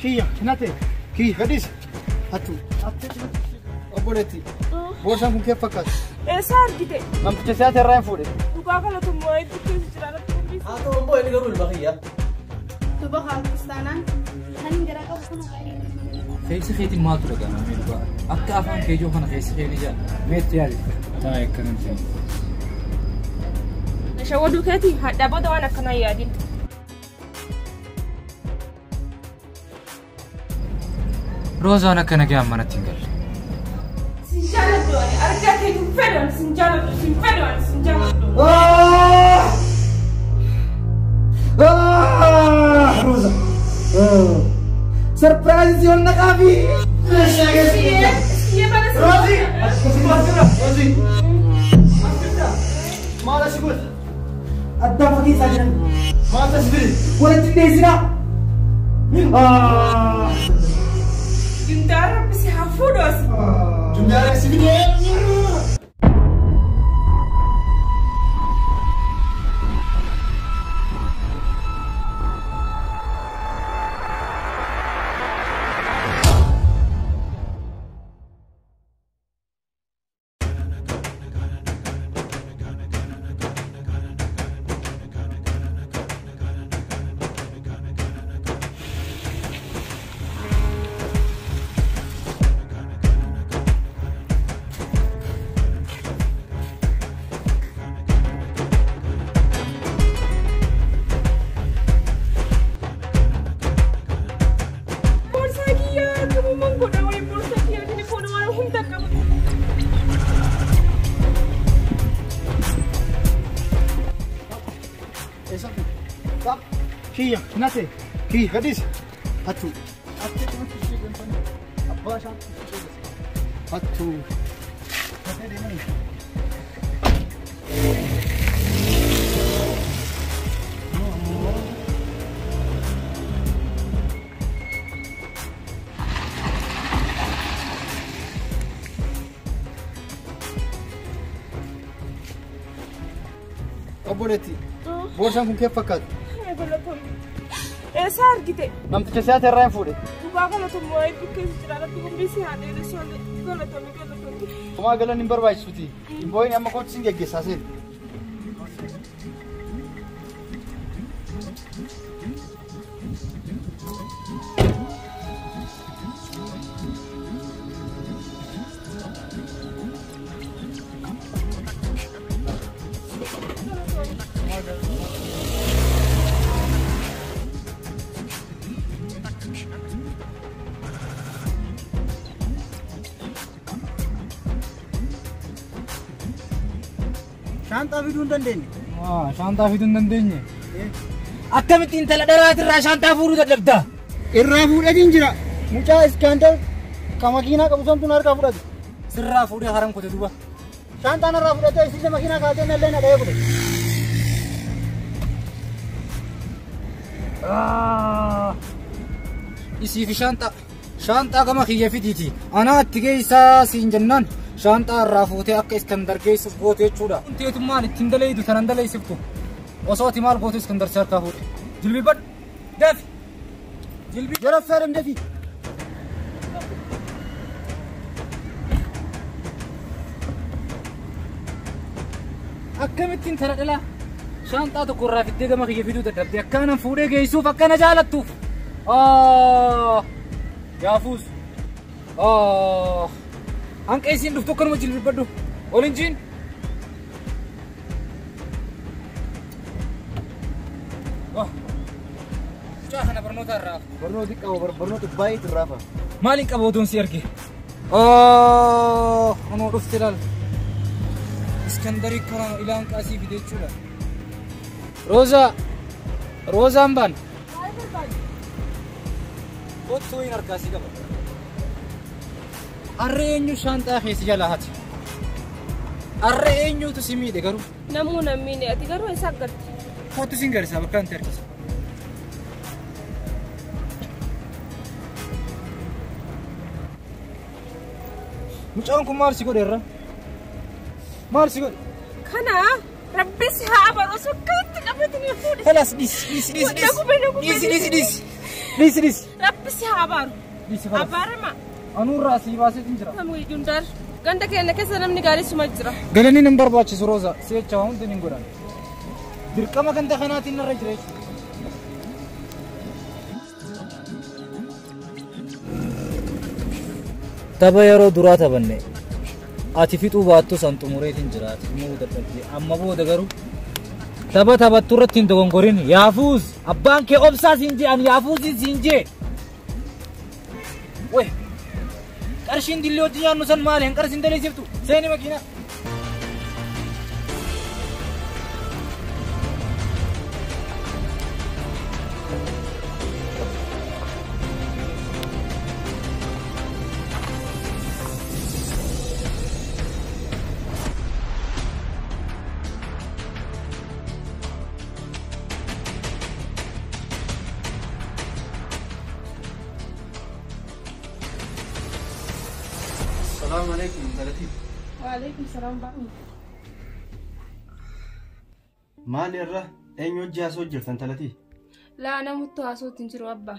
Kiyya nate kiyya gadis hattu obboleetti boorsaan kun kee fakkaata. Eessa argite? Namticha si'aate irraa hin fuudhe. Dhugaa galatummaa hedduu keessa jira irratti qopheessi. Haa ta'u immoo inni garuu ilma kiyya. Duba kiristaanaan kan garaa qabu kun Keessi keetiin maaltu dhaga'ama mee dhugaa? Akka afaan keejoo kana keessi kee ni jaala. Meetti yaali. Taa'e akkanatti. Shawwaduu keetii hadhaa booda waan akkanaa yaadin. Roozaan akka nagaan manatti hin galle. Sin jaaladhu ani argaa kee hin fedhan sin jaaladhu sin fedhan sin jaaladhu. Roza. Surprise yoon naqaafi. Siyyee mana sin Rozi. Rozi. Maal asi godhe? Addaan fageessaa jiran. Maal as fide? Walitti dhiyeessinaa. Juntaa rabbi si haa fuudhu asi. Juntaa si fide. Boorsaa kiyyaa kamumaan godha wayii boorsaa kiyyaa telefoona waan hunda qaba. Kiyya nate kiyya gadis hattu abbaa hattu Obboleetti boorsaan kun kee fakkaata. Eessa argite? Namticha si'aate irraa hin fuudhe. Dhugaa galatummaa hedduu keessa jira irratti qopheessi haa dheeressu galatoomi galatoomi. Homaa galan hin barbaachisuuti. Hin boo'in amma kootu sin geggeessaa seeni. Shaanxaa fiduu hin dandeenye. Shaanxaa fiduu hin dandeenye. Akkamitti intala dharaatirraa shaanxaa fuudhuu dadhabdaa? Irraa fuudhatiin jira. Mucaa Iskaandar ka makiinaa qabu santu na harkaa fudhate. Sirraa fuudhee haram kute duuba. Shaanxaan irraa fudhatee isiise makiinaa kaatee nallee na dhahee fudhate. Isii fi shaanxaa. Shaanxaa gama kiyya fidiiti. Anaa itti geessaa siin jennaan shaanxaa irraa fuutee akka Iskandar geessuuf goote jechuudha. Teetummaan ittiin daleeydu tanan daleessiftu. Osoo ati maal gootu Iskandar si harkaa fuudhe. Jilbibbadhu. Dafi. Jilbi. Jara feerem dafi. Akkamittiin tana dhalaa shaanxaa tokko irraa fiddee gama kiyya fiduu dadhabde akkaanan fuudhee geessuuf akkana jaalattuuf. Yaafuus. Hanqa isiin dhuftu akkanuma jilbibbadhu. Ol hin jiin. Mucaa kana barnoota irraa hafa. Barnooti qaba barnoota baay'eetu irraa hafa. Maaliin qaba oduun si arge? Kunoo dhufte ilaal. Iskandarii kana ilaan qaasii fide jechuudha. Roozaa. Roozaan baan. Maal barbaadde? Kottuu hin harkaa si qaba. Harree eenyu shaanxaa keessa jalaa hati? Harree eenyutu si miidhe garuu? Namuu na miine ati garuu eessa agarti? Kottu sin garsiisa bakka anti harkisa. Mucaan kun maal si godhe irra? Maal si godhe? Kana rabbi si haa abaru osoo akkamitti qabatanii fuudhe. Kalas dhis dhis dhis dhis. Na gube na gube. Dhis dhis dhis. Dhiisi dhiisi. Rabbi si haa abaaru. Dhiisi kalaas. Abaarama. Anuurraa asii baaseetiin jira. Namni Jundaar. Ganda keenya keessa namni gaarii suma jira. Galanni nan barbaachisu Rooza. Si'acha waa hundi ni godhan. Dirqama ganda kanaatiin narra jira jechuudha. Tapha yeroo duraa taphanne ati fixuu baattu san xumureetiin jira. Ati xumuruu dadhabde. Amma booda garuu tapha taphattu irratti hin dogongorin. Yaafuuz abbaan kee obsaa siin jee ani yaafuuziin siin jee. Weh qarshiin dillee hojii nyaannu san maali? Hin qarshiin daleessiftu. Seeni makiinaa. Salaamu alaikum intalati. Waalaikum salaam baami. Maal irra eenyu hojii haasoo jirta intalati? Laa namuttu haasootti hin jiru abbaa.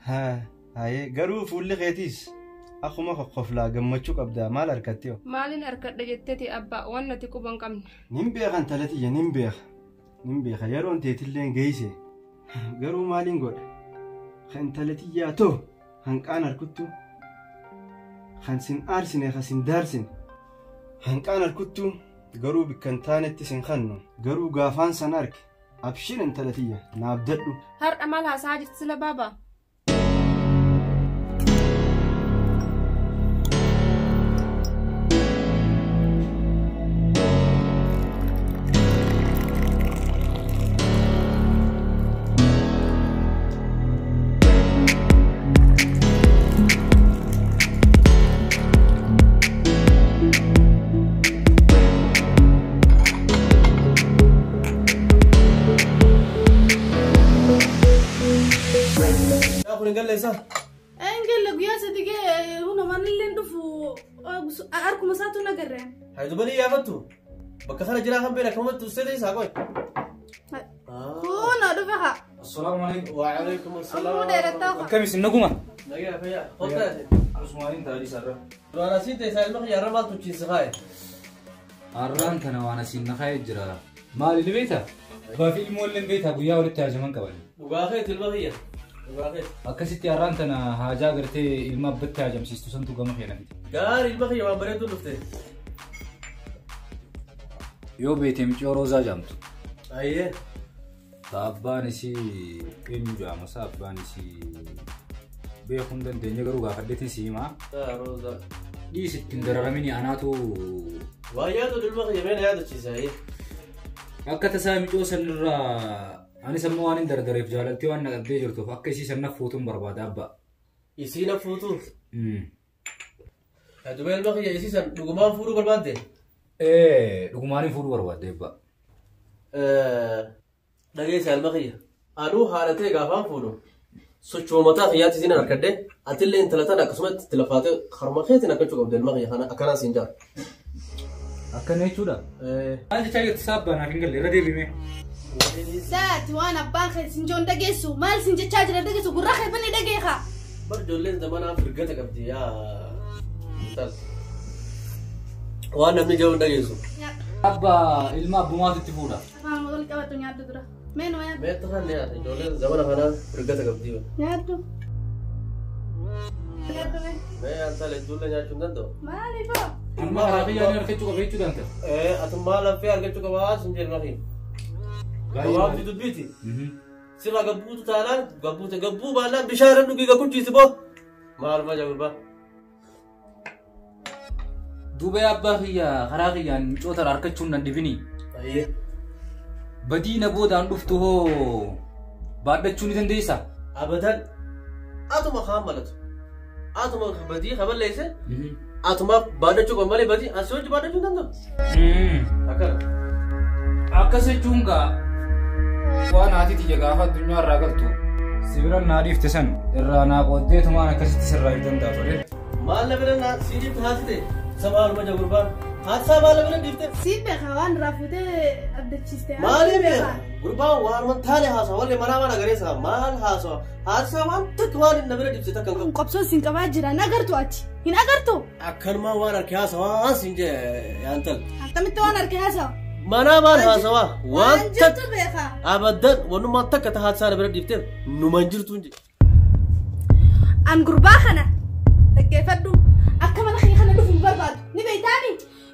Haa haye garuu fuulli keetiis akkuma qoqqoflaa gammachuu qabdaa maal harkattee? Maaliin harkadha jetteeti abbaa waan nati quba hin qabne. Nin beeka intalati nin beeka. Nin beeka yeroon teetillee geesse garuu maaliin godha? Kan intalati yaatoo hanqaan harkuttu kan sin aarsine kan sin daarsine hanqaan harkuttu garuu bikkan taanetti sin kannu garuu gaafaan san arge abshiin intalatiyya naaf dadhu. Har'a maal haasaa jirti sila baaba? Engel guyyaa sadii gee huna manillee dhufu harkuma isaatu na garreen. Haydubanii yaafattu bakka kana jiraa kan beela akkamatti uffisee isaa qoy. Kun dhufe haa. Assalaamu alaikum. Wa alaikum assalaam. Ammoo dheerattaa haa. Akkam isin naguma? Nagaa fayyaa. Hotaa. Usmaaniin taa'anii sarara. Duraan asiin teessaa ilma kiyya har'a maaltu chiinsi kaaye? Har'aan kana waan asiin na kaa'ee jira. Maali ni beektaa? Abbaa fi ilmoolleen beektaa guyyaa walitti haajaman qaban. Dhugaa keeti ilma kiyya. Dhugaa keeti. Akkasitti har'aan tana haajaa gartee ilma abbatti haajamsiistu santu gama keena fide. Gaarii ilma kiyya waan bareeduun dhufte. Yoo beekte miciyoo Roozaa jaamtu. Ayyee. Abbaan isii eenyu jaama isaa abbaan isii beekuu hin dandeenye garuu gaafadheetiin si himaa. Roozaa. Dhiisi ittiin dararamini anaatu. Waa yaadu ilma kiyya meena yaadachiisa. Akka tasaa miciyoo sanirraa anis ammoo waan hin dardareef jaalaltee waan na qabdee jirtuuf akka isii san na fuutuun barbaada abbaa. Isii na fuutuu? Duba ilma kiyya isii san dhugumaan fuudhuu barbaadde? Dhugumaan fuudhuu barbaadde abbaa. Dhageessa ilma kiyya. Anuu haadha ta'e gaafaan fuudhu sochooma mataa kiyyaatti isiin harkadde atillee intala tana akkasumatti itti lafaatee harma keetiin akkachuu qabde ilma kiyya kana akkanaa siin jaa. Akkana jechuudha? Maal jechaa jirti saabbaa naaf hin galle irra deebimee. Saati waan abbaan kee sin joon dhageessu maal sin jechaa jira dhageessu gurra kee bani dhageekaa. Bar ijoolleen zamanaa firgata qabdi yaa intal. Waan namni jiru hin dhageessu. Abbaa ilma abbumaatu itti fuudha. Afaan wal qabatu nyaaddu dura. Mee numa nyaaddu. Mee tahan nyaata ijoolleen zamana kanaa firgata qabdi. Nyaaddu. Nyaaddu mee. Mee antal hedduullee nyaachuu hin danda'u. Maaliifoo? Amma karaa biyyaa ni argachuu qaba jechuu danda'a. Atummaa laffee argachuu qabaa sin jedhu lafiin. Gabaabdi dubbiiti. Sirra gabbuutu taanaan gabbuute gabbuu baannaan bishaan irra dhugii gagguchiisi boo. Maal maja gurbaa. Duuba abbaa kiyya karaa kiyyaan micoota harkachuun nan dhibini. Badii na boodaan dhuftu hoo baadhachuu ni dandeessaa? Abadan atuma kaan malatu. Atuma badii kaballeesse atumaaf baadhachuu qaba malee badii asii hojii baadhachuu hin danda'u. Akkana. Akkas jechuun gaa waan haati tiyya gaafa addunyaa irraa galtu sibira naa dhiifte san irraa naa qooddeetumaan akkasitti sirraa hin danda'a ture. Maal na bira naa sii dhiifte haati ta'e sabaa olma jira gurbaan. Haati isaa maal na bira dhiifte? Sii beekaa waan irraa fuutee Abdachiiste. Maaliif gurbaan waan taane haasawa wallee manaa mana gareessa maal haasawa haasawa waan takka waan inni bira dhibse takka hin qabu. Qabsoon siin qabaa jira hin agartu ati hin agartu. Akkanumaa waan harki haasawaa siin jee yaantal. Akkamitti waan harki haasawa? Manaa maal haasawaa waan jirtu beekaa. Abaddan wanummaa takka ta haasaa bira dhiifteef numan jirtu hin jedhe. An gurbaa kana dhaggeeffadhu akka mana kee kana dhufu hin barbaadu ni beektaani.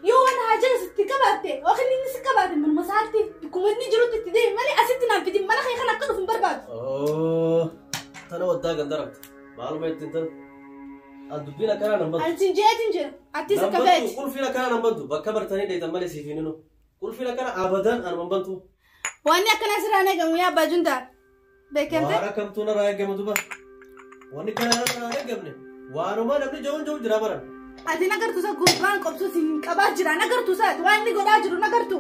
Yoo waan haajaa sitti qabaatte yookiin inni si qabaate manuma isaatti akkuma inni jirutti itti deemi malee asitti naan fidin mana kee kana akka dhufu hin barbaadu. Tana waddaa gandaramte maaluma ittiin tana. An dubbiin akkanaa nan bantu. An siin jeetiin jira attis akka feeti. Qulfiin akkanaa nan bantu bakka bartanii dheetan malee siif hin hinu. Qulfiin akkana abadan anuma bantu. Wanni akkanaa sirraa eegamu yaa abbaa juntaa. Beekamte. Waan akkamtuu narraa eegamu duba. Wanni kana narraa eegamne waanuma namni jawuun jawuu jira baran. Ati nagartu isa gurbaan qabsoo siin qabaa jira nagartu isaati waan inni godhaa jiru nagartu.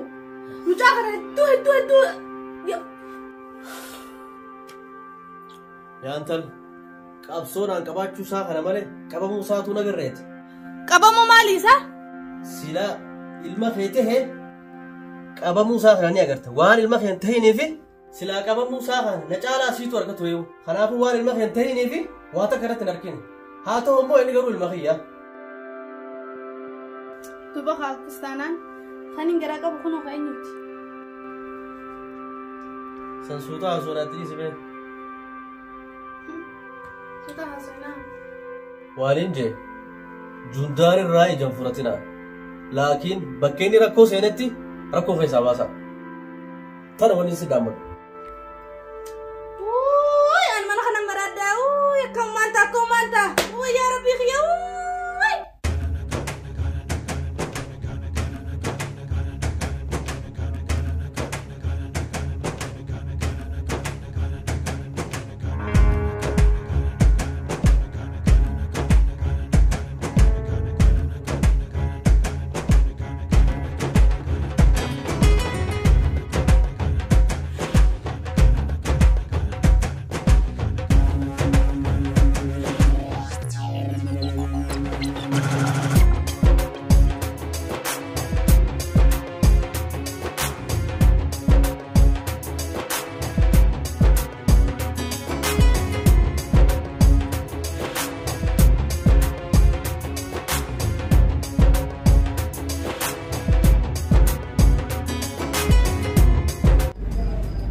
Mucaa kana hedduu hedduu hedduu. Yaantal qabsoonaan qabaachuu isaa kana malee qabamuu isaatu nagarreeti. Qabamuu maali isaa? Silaa ilma kee tahee qabamuu isaa kana ni agarta. Waan ilma kee hin tahiniifi silaa qabamuu isaa kana na caalaa siitu argatu yoo. Kanaafuu waan ilma kee hin tahiniifi waa takka irratti hin argine. Haa ta'u immoo inni garuu ilma kiyya. Duuba kiristaanaan kan hin garaa qabu kunoo eenyuti? San suuta haasoo naatti dhiisime. Suuta haasoo naa. Waan hin jee jundaan irraa ija hin fudhatinaa. Laakiin bakka inni rakkoo seenetti rakkoo keessaa baasa. Tana wanni si daammadhu. Uuy ani mana kana maraadhaa. Uuy akkam maanta akkam maanta. Uuy yaa rabbii kiyya. Uuy.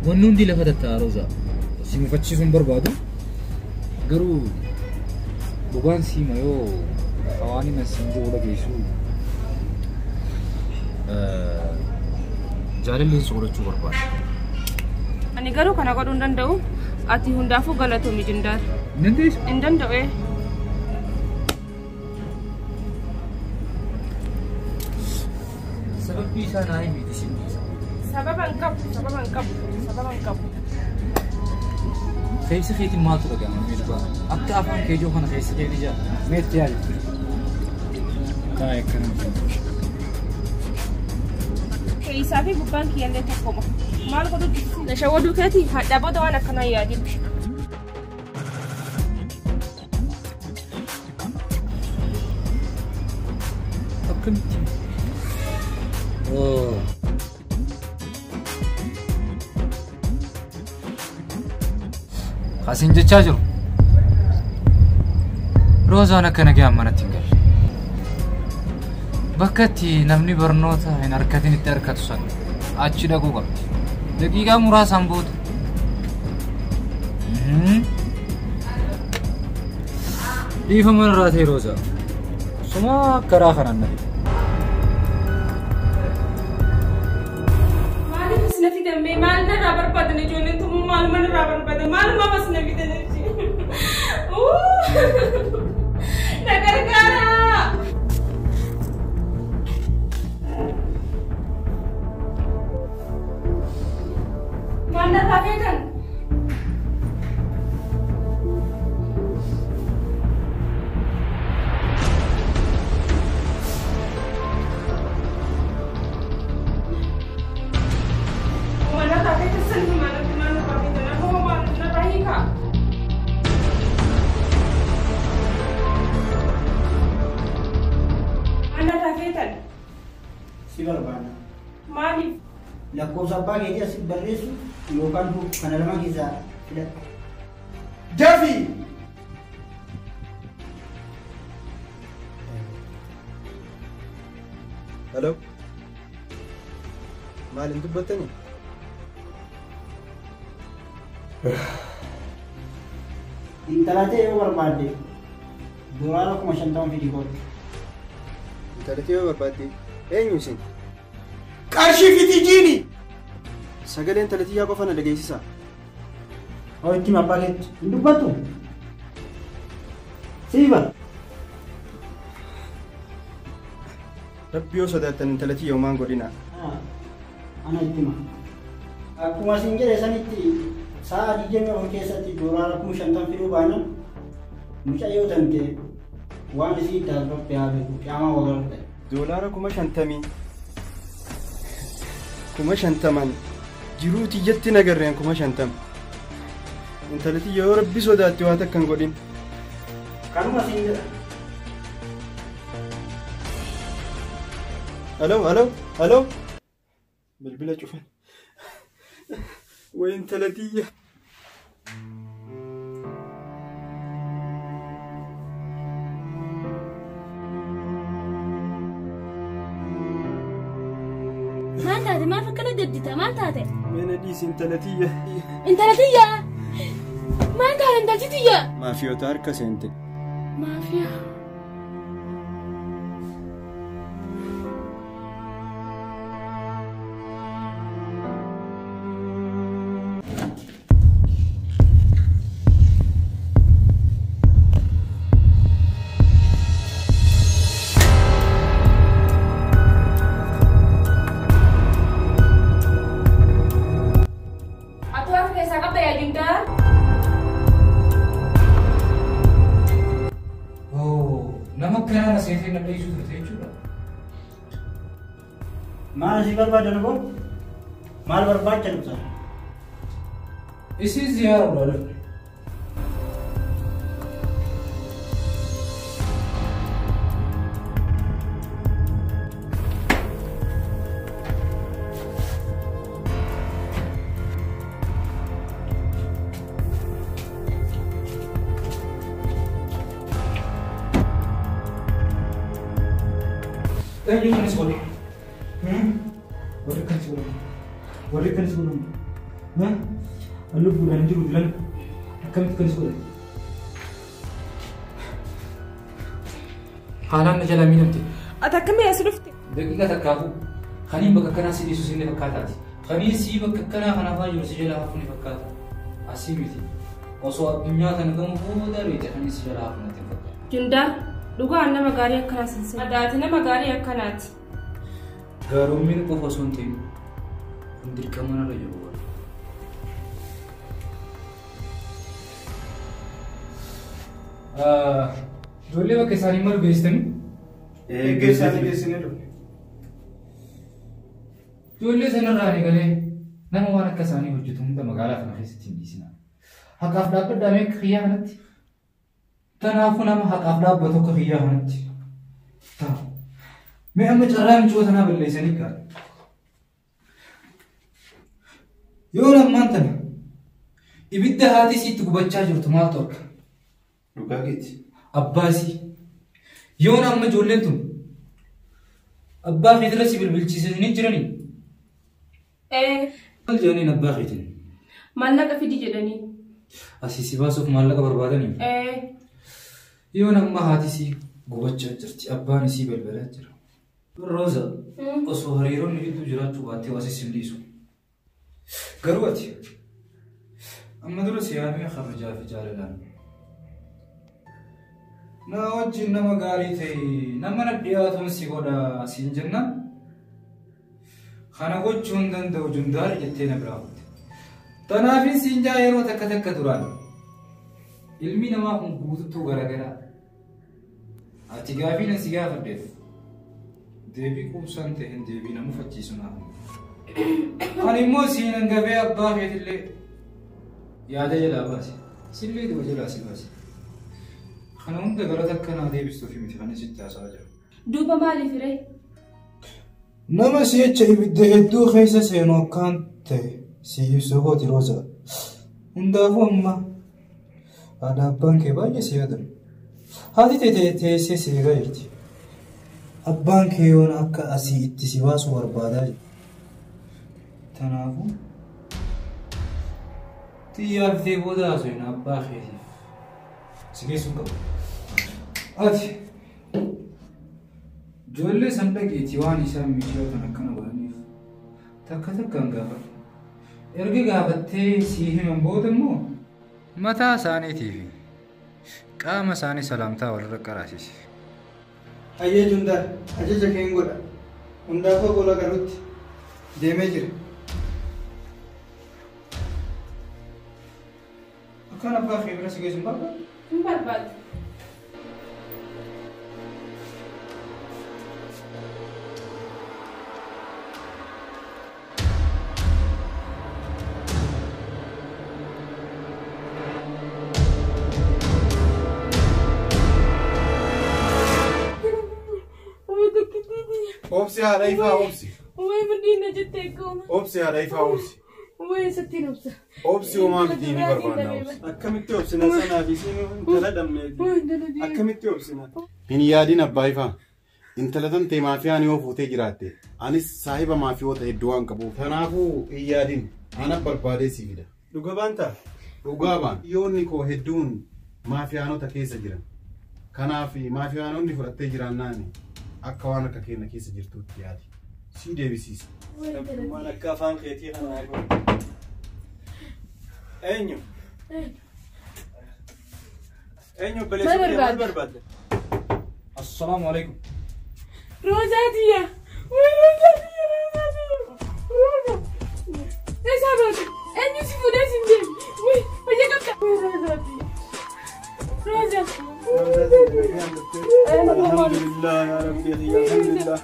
Wanni hundi lafa tatta'a Roozaa. Si mufachiisuun barbaadu garuu dhugaan siima yoo hawaani nan siin jiru dhageessu jaalalleen si godhachuu barbaada. Ani garuu kana godhuu hin danda'u. Ati hundaafuu galatoomi Jindaar. Hin dandeessu? Hin danda'u. Sababni isaa naa himi isin dhiisa. Sababa hin qabu, sababa hin qabu, sababa hin qabu. Keessa keetiin maaltu dhaga'ama mee dhugaa? Akka afaan keejoo kana keessa keetii jira. Meetti yaali. Taa'ee akkana. Keessaa fi gubbaan kiyyaallee tokkoma. Maal godhu na shawwaduu keetii hadhaa booda waan akkanaa yaadin. Akkamitti? Kasiin jechaa jiru. Roozaan akka nagaan manatti hin galle. Bakka itti namni barnoota hin argatin itti argatu sana achi dhaquu qabdi. Daqiiqaa muraasaan booda. Dhiifama irraa ta'e Roozaa. Suma karaa kanaan na fide. Maaliif na fidame? Maal narraa barbaadan ijoolleen tumuu maaluma narraa barbaadan? Maaluma mas na fidan Na gargaara! Maal narraa feetan? Si barbaada. Maaliif? Lakkoofsa abbaa keetii as barreessu yookaan kana lama keessaa filadhu. Dafi! Hello? Maal hin dubbattanii? Intala ta'e yoo barbaadde doolaara 50,000 fidi kootu. Intala ta'e yoo barbaadde eenyu isin? Qarshii fiti jiini! Sagalee intala tiyyaa qofa na dhageessisaa. Hoo itti abbaa keetti hin dubbattu? Siiba! Rabbi yoo sodaattan intala tiyya homaan godhinaa. Ana itti hima. Akkuma isin jedhe sanitti sa'a 24 keessatti doolaara 50,000 fiduu baanaan mucayyoo tante waan isii itti rabbi haa beeku qiyaamaa waggaa ta'e. Doolaara 50,000 50,000 jiruu tiyyatti nagarreen 50,000. Intala tiyya yoo rabbi sodaatte waan takka hin godhin. Kanuma siin jedha. Hello, hello, hello. Bilbila cufan. Way intala tiyya. Maal taate? Maaf akkana gaddita? Maal taate? Mana dhiisi intala tiyya. Intala tiyya! Maal taate intalti tiyya? Maafiyoota harka seente. Maafiyaa. Maal asii barbaadan koo? Maal barbaacha dhuftan? Isii ziyaara dhufne. Eenyu kanis godhe? Warri akkanas godhan. Warri akkanas godhan. Lubbuudhaan hin jiru dilan akkamitti akkanas godhan? Haalaan na jalaa miidhamte. Ati akkamii as dhufte? Daqiiqaa takkaafuu kaniin bakka akkanaa si dhiisu sinni fakkaataati. Kaniin sii bakka akkanaa kanaafaa jiru si jalaa hafu ni fakkaata. Asii miti. Osoo addunyaa kana gamu booda beekte kaniin si jalaa hafu natti hin fakkaatu. Jundaa dhugaan nama gaarii akkanaa sin Adaati nama gaarii akkanaati. Gaarummiin qofa osoo hin ta'in kun dirqama narra jiru. Ijoollee bakka isaanii malu geessitanii? Geessanii geessinee dhufne. Ijoollee sanarraa eegalee nama waan akka isaanii hojjetu hunda magaalaa kana keessatti hin dhiisina. Haqaaf dhaabbadhaa mee akka kiyyaa kanatti? Kanaafuu nama haqaaf dhaabbatu akka kiyyaa kanatti. Ta'a. Mee amma carraa miicoo tanaa balleessanii ga'a. Yoo lammaan tana ibidda haati isiitti gubachaa jirtu maaltu arga? Dhugaa keeti. Abbaasii. Yoo amma ijoolleen tun abbaa keetirra si bilbilchiisanii jiranii? Maal jedhaniin abbaa keetiin? Maallaqa fidi jedhanii. Asii si baasuuf maallaqa barbaadanii? Yoo amma haati isii gubachaa jirti abbaan isii balbalaa jira. Rooza osoo hariiroonni gidduu jiraachuu baattee asii sin dhiisu. Garuu ati amma dura si yaamee kabajaa fi jaalalaan. Na wajjin nama gaarii ta'e nama na dhiyaatuun si godha siin jennaan kana gochuu hin danda'u jundaari jettee na biraa kutte. Tanaafin siin jaa yeroo takka takka duraan ilmi namaa kun guututtuu garaagaraa. Ati gaafii na si gaafadheef deebii quubsaan ta'e hin deebii nama uffachiisu naaf. Ani immoo siin hangafee abbaa keetillee yaada jalaa baase. Sillee du'a jalaa si baase. Kana hunda galata akkanaa deebistuuf miti kan isitti haasa'aa jiru. Duuba maaliif ree? Nama si'acha ibidda hedduu keessa seenu akkaan ta'e si ibsu kooti Rooza. Hundaafuu amma haadha abbaan kee baay'ee si yaadan. Haati tee teessee si eegaa jirti. Abbaan kee yoona akka asii itti si baasu barbaadaa jira. Kanaafuu xiyyaa fitee booda haasofna abbaa keetiif. Si geessuu hin qabu. Ati ijoollee san dhageetii waan isaan miidhagoo akkana godhaniif takka takkaan gaafadhu. Erga gaafattee sii himan booda immoo mataa isaaniitii fi qaama isaanii salaamtaa walirra qaraasisi. Hayyee Jundar, ajaja kee hin godha. Hundaafuu gola galuutti deemee jira. Akkaan abbaa kee bira si geessu hin barbaadu? Hin barbaadu. Obsi haadha ifaa obsi. Way furdina jettee gooma. Obsi haadha ifaa obsi. Way sattiin obsa. Obsi homaa miti ni barbaanna obsi. Akkamitti obsina sanaaf isiin intala dhabneeti. Akkamitti obsina? Hin yaadin abbaa ifaa. Intala tantee maafiyaan yoo fuutee jiraatte anis saahiba maafiyoota hedduu waan qabuuf. Kanaafuu hin yaadin ana barbaadee si fida. Dhuga baantaa? Dhugaa baan. Yoonni koo hedduun maafiyaanota keessa jiran. Kanaaf maafiyaanonni fudhattee jiraannaan akka waan akka keenya keessa jirtuutti yaadi. Si deebisiisa. Waan akka afaan keetii kana haa godhu. Eenyu? Eenyu obboleessa kee maal barbaadde? Assalaamu alaikum. Roozaa tiyya. Way Roozaa tiyya Roozaa tiyya. Roozaa. Eessaa baate? Eenyu si fuudhee si hin deemi? Way fayyaa qabda. Way Roozaa tiyya. Roozaa. Alhamdulillah ya Rabbi alhamdulillah.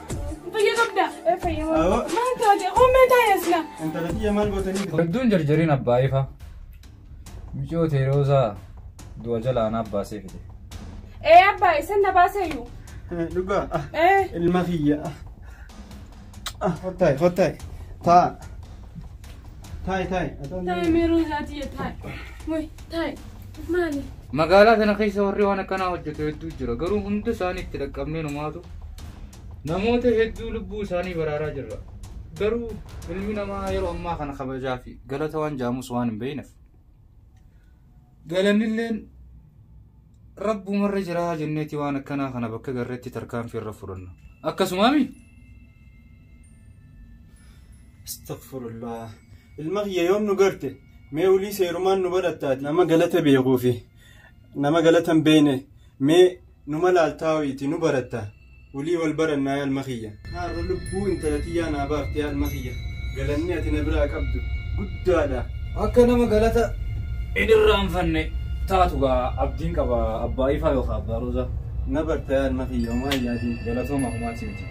Fayyaa qabda. Fayyaa. Maal taate? Qommee taa'e asla. Intala tiyya maal gootanii? Hedduun jarjariin abbaa ifaa. Miicoo tee Roozaa du'a jalaa anaaf baasee fide. Ee abbaa isan na baaseyyuu. Dhugaa. Ilma kiyya. Hottaayi hottaayi. Taa. Taayi taayi. Taayi mee Roozaa tiyya taayi. Way taayi. Maali? Magaalaa kana keessa warri waan akkanaa hojjetu hedduu jira. Garuu hunda isaanii itti dhaqqabnee numaatu namoota hedduu lubbuu isaanii baraaraa jirra. Garuu ilmi namaa yeroo ammaa kana kabajaa fi galata waan jaamus waan hin beekneef. Galannilleen rabbumarra jiraa jenneeti waan akkanaa kana bakka garreetti tarkaanfii irra fudhanna. Akkasumaami? Astaghfirullah. Ilma kiyya yoom nu garte? Mee ulii seerumaan nu barattaati. Nama galata beekuufi nama galata hin beekne mee numa laaltaawiiti nu baratta. Ulii wal barannaa yaa ilma kiyya. Har'a lubbuu intala tiyyaa naa baafte yaa ilma kiyya. Galanni ati na biraa qabdu guddaadha. Akka nama galata hin irraanfanne taatu gaa abdiin qaba abbaa ifaa yookaan abbaa Roozaa. Na barta yaa ilma kiyya homaa hin yaadin. Galatooma homaati miti.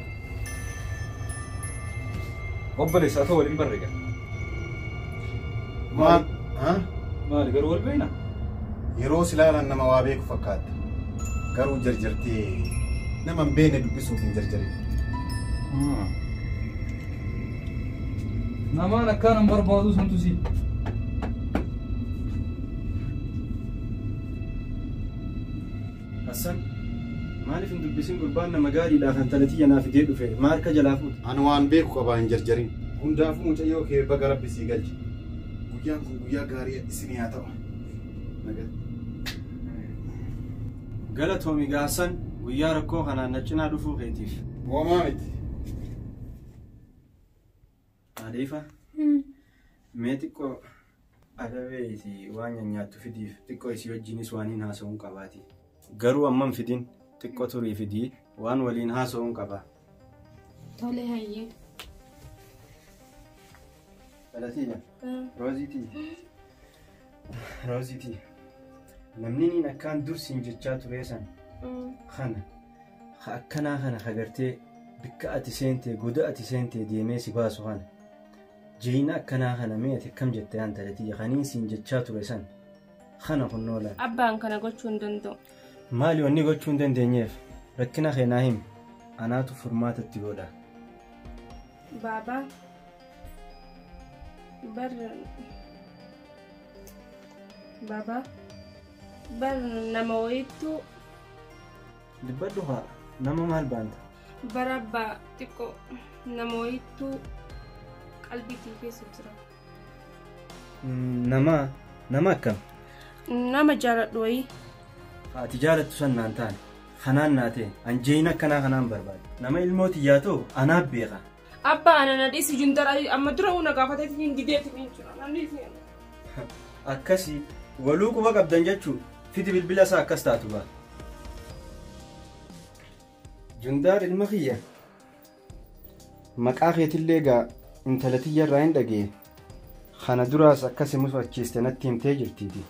Obboleessa atoo waliin barre gaa. Maal? Maali garuu wal beekna? Yeroo si ilaalan nama waa beeku fakkaatta. Garuu jarjartee nama hin beekne dubbisuuf hin jarjarin. Namaan akkaan hin barbaadu santu si. Hassan maaliif hin dubbisin gurbaan nama gaariidhaa kan intala tiyya naa fidee dhufe maa harka jalaa fuute? Ani waan beeku qabaa hin jarjarin. Hundaafuu mucayyoo kee baga rabbi sii galche. Guyyaan kun guyyaa gaarii isinii haa ta'u. Galatoomi gaa Hassan guyyaa rakkoo kanaan na cinaa dhufuu keetiif. Homaa miti. Haadha ifaa. Mee xiqqoo adabeeti waan nyaattu fidiif xiqqoo isii wajjinis waan hin haasa'uun qabaati. Garuu amman fidin xiqqoo turii fidii waan waliin haasa'uun qaba. Tole hayyee. Galatiyya. Rooziitii. Rooziitii. Namni niin akkaan dursiin jechaa ture san kana akkanaa kana agartee bikka ati seentee goda ati seentee deemee si baasu kana jireenya akkanaa kana mee ati akkam jettee aan talatiyya kaniin siin jechaa ture san kana kunnoo laal. Abbaan kana gochuu hin danda'u. Maali wanni gochuu hin dandeenyeef rakkina keenaa himi anaatu furmaatatti godha. Baabaa bar baabaa bar nama wayittuu Dubbadhu haa nama maal baanta? Bara abbaa xiqqoo nama wayittuu qalbiitii keessa jira. Nama akkam? Nama jaaladhu wayii. Ati jaalattu san naan taane kanaan naa ta'e anjeeyina akkanaa kanaan barbaade. Nama ilmoo xiyyaa ta'u anaaf beeka. Abbaa ana na dhiisi jundara amma dura una gaafateetiin hin dideetiin hin jira. Na dhiisi. Akkasii waluu quba qabdan jechuu fidi bilbila isaa akkas taatu ba'a. Jundaar ilma kiyya. Maqaa keetillee gaa intala tiyya irraa hin dhagee. Kana duraas akkasi mufachiiste natti himtee jirtiiti.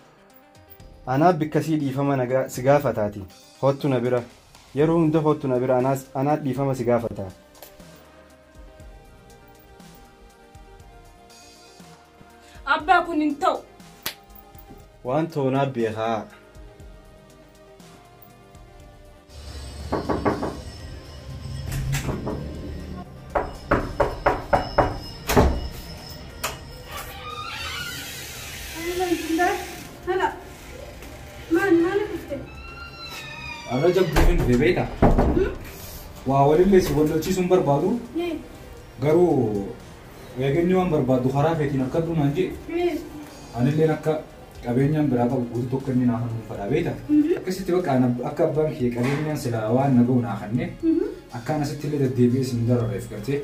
Anaaf bikkasii dhiifama si gaafataati. Hoottu na bira. Yeroo hunda hoottu na bira anaaf dhiifama si gaafataa. Abbaa kun hin ta'u. Waan ta'u naaf beekaa. Hala. Maal dhufte? Arra jabduu hin dhufe beektaa? Waa walillee si wallolchiisuun barbaadu garuu eeganni waan barbaaddu karaa feetiin akka dhumaan jee anilleen akka qabeenyaan biraa qabu guutuu tokko inni naa hannuun fadhaa beektaa? Akkasitti bakka akka abbaan kiyya qabeenyaan silaa waan na ga'u naa kennee akkaan asitti illee deddeebi'ee isin dararreef gartee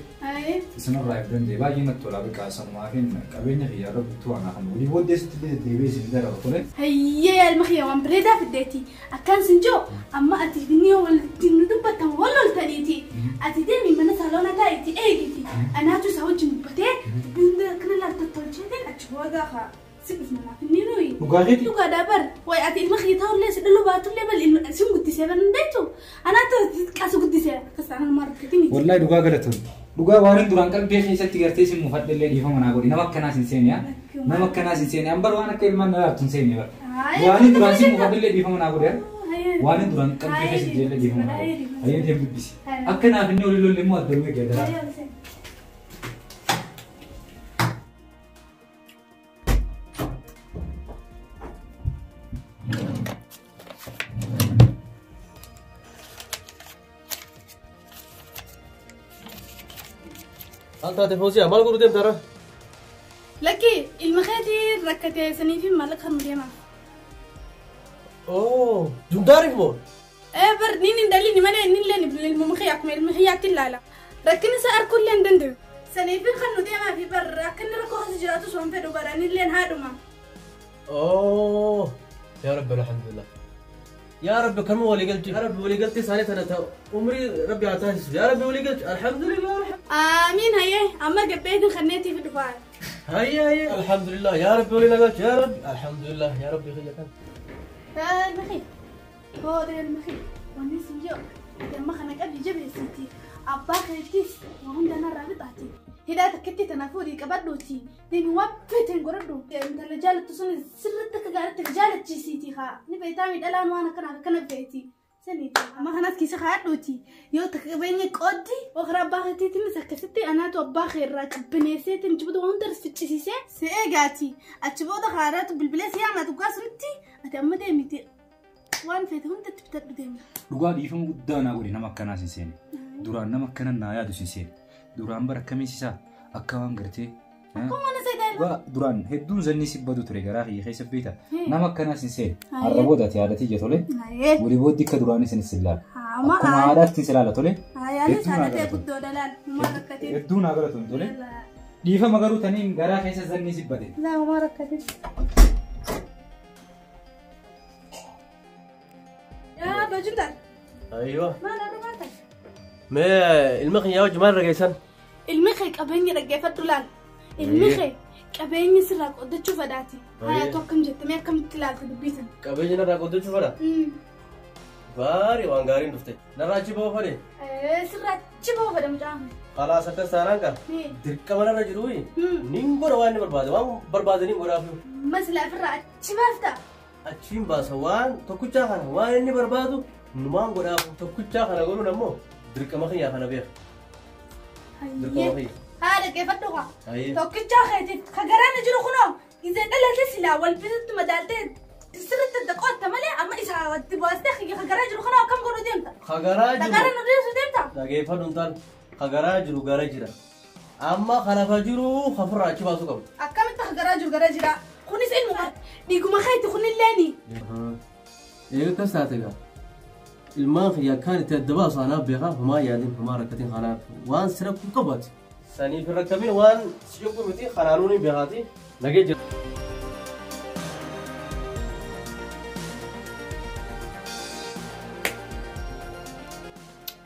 isinirraa if danda'e baay'ee natti tola bakka sanumaa fi qabeenya kiyya irra guutuu waan naa kennu walii booddee asitti illee deddeebi'ee isin darara tole. Hayyee ilma kiyya waan bareedaa fiddeeti. Akkaan sin jiru amma ati inni walitti nu dubbattan wal loltaniiti. Ati deemi mana saaloona taa'iiti eegiti. Anaatu isa wajjin dubbatee dubbii hunda akkana laal tottolcheetiin achi booda haa si dhufna naaf inni nuyi. Dhugaa keeti? Dhugaadhaa bar. Wayi ati ilma kiyya ta'ullee si dhaluu baatullee bal ilma sin guddisee bar hin beektu. Anaatu xiqqaa guddisee akkas taanaan maal rakkate miti. Wallahi dhugaa galatoon. Dhugaa waan hin duraan qalbii keessatti gartee sin mufadhellee dhiifama naa godhi. Nama akkanaas hin seene yaa. Nama akkanaas hin seene. An bar waan akka ilmaan na laattu hin seene bar. Waan hin duraan sin mufadhellee dhiifama naa godhi. Waan hin duraan qalbii keessatti jellee dhiifama naa godhi. Hayyee deem dubbisi. Akka naaf inni olii lolle immoo adda bu'ee gadaa. Maal taate Fawziyaa maal godhuu deemta har'a? Lakki ilma keetii rakkatee sanii fi maallaqa kan deema. Oo Jundaariif moo? Bar niin hin daliini malee inni illee ilma kiyya akkuma ilma kiyyaatti ilaala. Rakkin isaa arguu illee hin danda'u. Sanii fi kan nu deemaa fi bar akka inni rakkoo keessa jiraatu osoo hin fedhu bara inni illee haadhuma. Oo yaa Rabbi alhamdulillah. Yaa Rabbi kanuma walii galchi. Yaa Rabbi walii galtee isaanii tana ta'u umrii Rabbi haa taasisu. Yaa Rabbi walii galchi alhamdulillah. Amiin hayyee amma gabbeetiin kanneetiif dhufaa. Hayyee hayyee alhamdulillah yaa Rabbi walii galchi yaa Rabbi alhamdulillah yaa Rabbi kiyya kan. Ilma kiyya. Hooda ilma kiyya. Wanni sin jiru ati amma kana qabdi jabeessiiti. Abbaa keettis waa hunda narraa fixaati. Hidhaa takkitti tana fuudhii qabadhuuti. Deemi waan feeteen godhadhu. Intala jaalattu sun sirriitti akka gaariitti jaalachiisiiti haa. Ni beektaa miidhalaan waan akkanaaf akkana feeti. Saniiti. Amma kanas keessa kaa'adhuuti. Yoo takka qabeenya qooddi okra abbaa keetiitiinis akkasitti anaatu abbaa kee irraa qabbaneesseetiin achi booda waan hunda ficcisiisee si eegaati. Achi booda haaraatu bilbilee si yaamatu dhugaa sunitti ati amma deemiti. Waan feete hunda itti bitadhu deemi. Dhugaa dhiifama guddaa naa godhi nama akkanaas hin seene. Duraan nama akkana naa yaadu hin seene. Duraan bara akkamiis isaa akka waan gartee. Akkuma na seetaa ilma. Dhugaa duraan hedduun zanni si badu ture garaa kiyya keessa beekta. Nama akkanaas hin seene. Har'a booda ati haadha tiyya tole. Walii booddee akka duraanis hin sillaala. Akkuma haadhaatti hin sillaala tole. Yaalis haadha ta'e guddoo dalaan. Maal rakkatee. Hedduu naa galatoon tole. Dhiifama garuu taniin garaa keessa zanni si bade. Laa maal rakkatee. Yaa bajuntar. Aywa. Maal har'a maal ta'e? Mee ilma kiyyaa wajji maal rageessan? Ilmi kee qabeenya dhaggeeffadhu laal. Ilmi kee qabeenya sirraa qoodachuu fedhaati. Hayaatu akkam jettamee akkamitti ilaalta dubbisan? Qabeenya narraa qoodachuu fedha? Gaarii waan gaariin dhufte. Narraa achi ba'uu fedhe? Sirraa achi ba'uu fedha mucaan. Khalaas akkas taanaan kan dirqama narra jiru nin godha waan inni barbaade waan barbaade nin godhaaf. Masilaa ofirraa achi baafta? Achiin baasa waan tokkichaa kana waan inni barbaadu numaan godhaaf tokkichaa kana godhuun ammoo dirqama kiyyaa kana beeka. Dirqama kiyya. Haa dhaggeeffadhu kaa. Tokkichaa keetiif ka garaan jiru kunoo gizee dhalate silaa wal bitutti madaaltee sirriitti adda qotta malee amma isa watti baastee ka garaa jiru kunoo akkam godhuu deemta? Ka garaa jiru. Dhagaarra nu deemsu deemta? Dhaggeeffadhu intal. Ka garaa jiru gara jira. Amma ka lafa jiru kafurraa achi baasuu qabu. Akkamitti ka garaa jiru gara jira? Kunis ilmuma dhiiguma keeti kunilleeni. Eega akkas taate gaa. Ilmaan kiyya akkaan itti adda baasu anaaf beekaa homaa yaadin homaa rakkatin kanaaf waan si rakkuu qabaati. Saniif hin rakkamin waan si cuqqu miti kanaanuu ni beekaati nagee jira.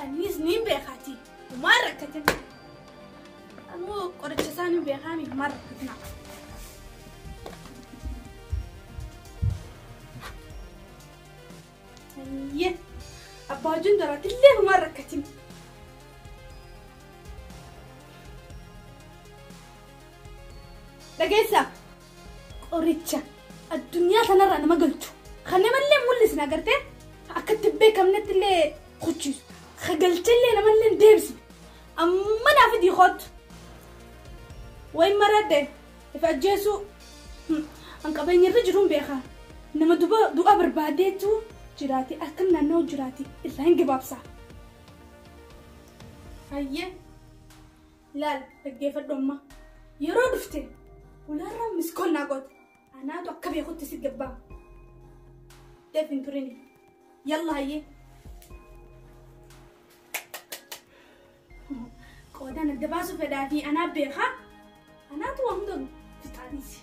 Anis niin beekaati homaa rakkatin. Anuu qoricha isaa niin beekaami homaa rakkatina. Ayyee. Abbaa Jundaraatti illee homaa rakkatin. Dhageessaa qoricha addunyaa tanarraa nama galchu kan namallee mul'isne agartee akka itti beekamnetti illee kuchiisu ka galchallee namallee hin deebisne amma naaf idii kootu wayi maradde if ajjeesuu an qabeenya irra jiruun beekaa nama du'a barbaadeetu jiraate akkam naannoo jiraate irraa hin gabaabsaa. Hayyee laal dhaggeeffadhu amma yeroo dhufte ulaarraa miskoonnaa goote anaatu akka beekutti si gabbaa. Deef hin turini yalla hayyee. Qoodaan adda baasuu fedhaa fi anaa beekaa anaatu waa hunda fixaaniisi.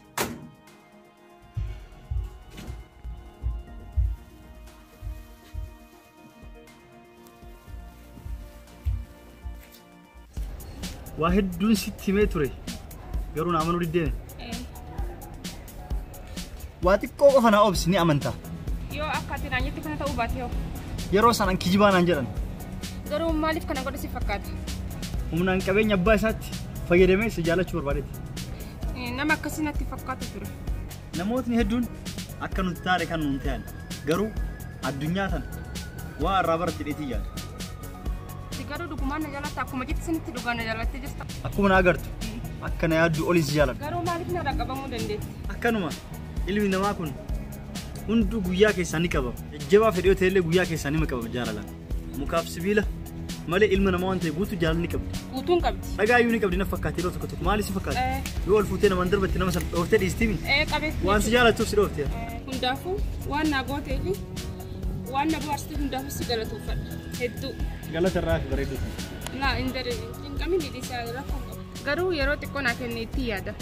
Waa hedduun sitti himee ture garuu na amanuu diddeen. Waa xiqqoo qofa na obsi ni amantaa. Yoo akka ati naan jette kana ta'uu baate hoo? Yeroo isaan an kijibaa naan jedhan. Garuu maaliif kana godhe si fakkaata? Humnaan qabeenya abbaa isaatti fayyadamee si jaalachuu barbaadeeti. Nama akkasii natti fakkaatu ture. Namootni hedduun akka nuti taane kan nuun ta'an garuu addunyaa tana waa irraa baratte dheetii yaada. Garuu dhugumaan na jaalatta akkuma jette sanitti dhugaan na jaalattee jirta. Akkuma na agartu akka na yaaddu olin si jaaladha. Garuu maaliif narraa qabamuu dandeetti? Akkanuma ilmi namaa kun hunduu guyyaa keessaa ni qabama. Jajjabaa fedhii yoo ta'ellee guyyaa keessaa ni qabama jaalalaan. Mukaaf sibiila malee ilma namaa waan ta'e guutuu jaalala ni qabdi. Guutuun qabdi. Dhagaa iyyuu ni qabdi na fakkaate yeroo tokko tokko maali si fakkaate? Yoo ol fuutee namaan darbatti nama sana dhooftee dhiistii mi? Qabees. Waan si jaalattuuf si dhoofte. Hundaafuu waan naa gootee fi waan na bohaarsite hundaafuu si galatoofadha. Hedduu. Galata irraa fi bareedduu. Laa hin daree hin qabin dhiisaa rakkoo qabu. Garuu yeroo xiqqoo naa kenne itti yaada.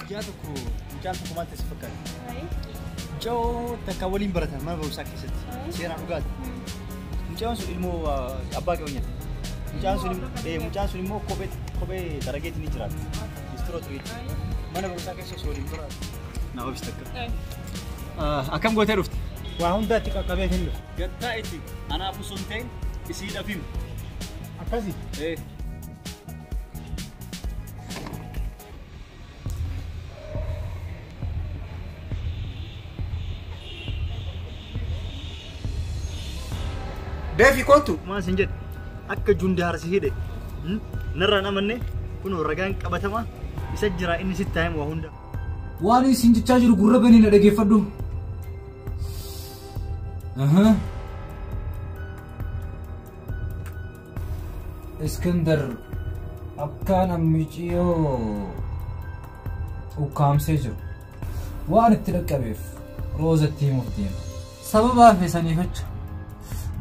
Guyyaa tokko mucaan tokko maal ta'e si fakkaata? Mucaa takka waliin baratan mana barumsaa keessatti seenaa dhugaati. Mucaan sun ilmoo abbaa qabeenyaati. Mucaan sun immoo kophee darageetiin ni jiraata. Bistiroo ture jechuudha. Mana barumsaa keessa osoo waliin baratu. Na obsi takka. Akkam gootee dhufte? Waa hundaatti qaqqabee hin dhufe. Gattaa itti anaaf osoo hin ta'in isiidhaaf himu. Akkasi? Deefi kootu. Maal sin jedhe akka jundaar si hidhe narraan amanne kun ragaan qabatamaa isa jira inni sitti himu waa hunda. Waan isin jechaa jiru gurra banii na dhaggeeffadhu. Iskandar akkaan ammiciyoo ukkaamsee jiru waan itti dhaqqabeef Roozatti himuuf deema. Sababaa fi saniifacha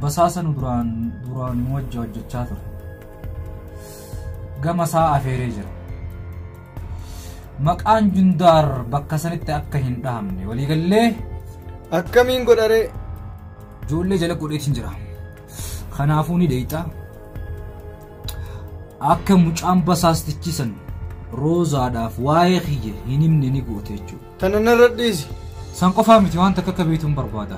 basaasa nu duraan wajji hojjechaa ture. Gama isaa afeeree jira. Maqaan Jundaar bakka sanitti akka hin dhahamne waliigallee. Akkamiin godharee? Ijoollee jala godheetiin jira. Kanaafuu ni dheeyxa. Akka mucaan basaastichi san Roozaadhaaf waa'ee kiyya hin himne ni goote jechuudha. Tana narra dhiisi. San qofaa miti waan takka akka beektuun barbaada.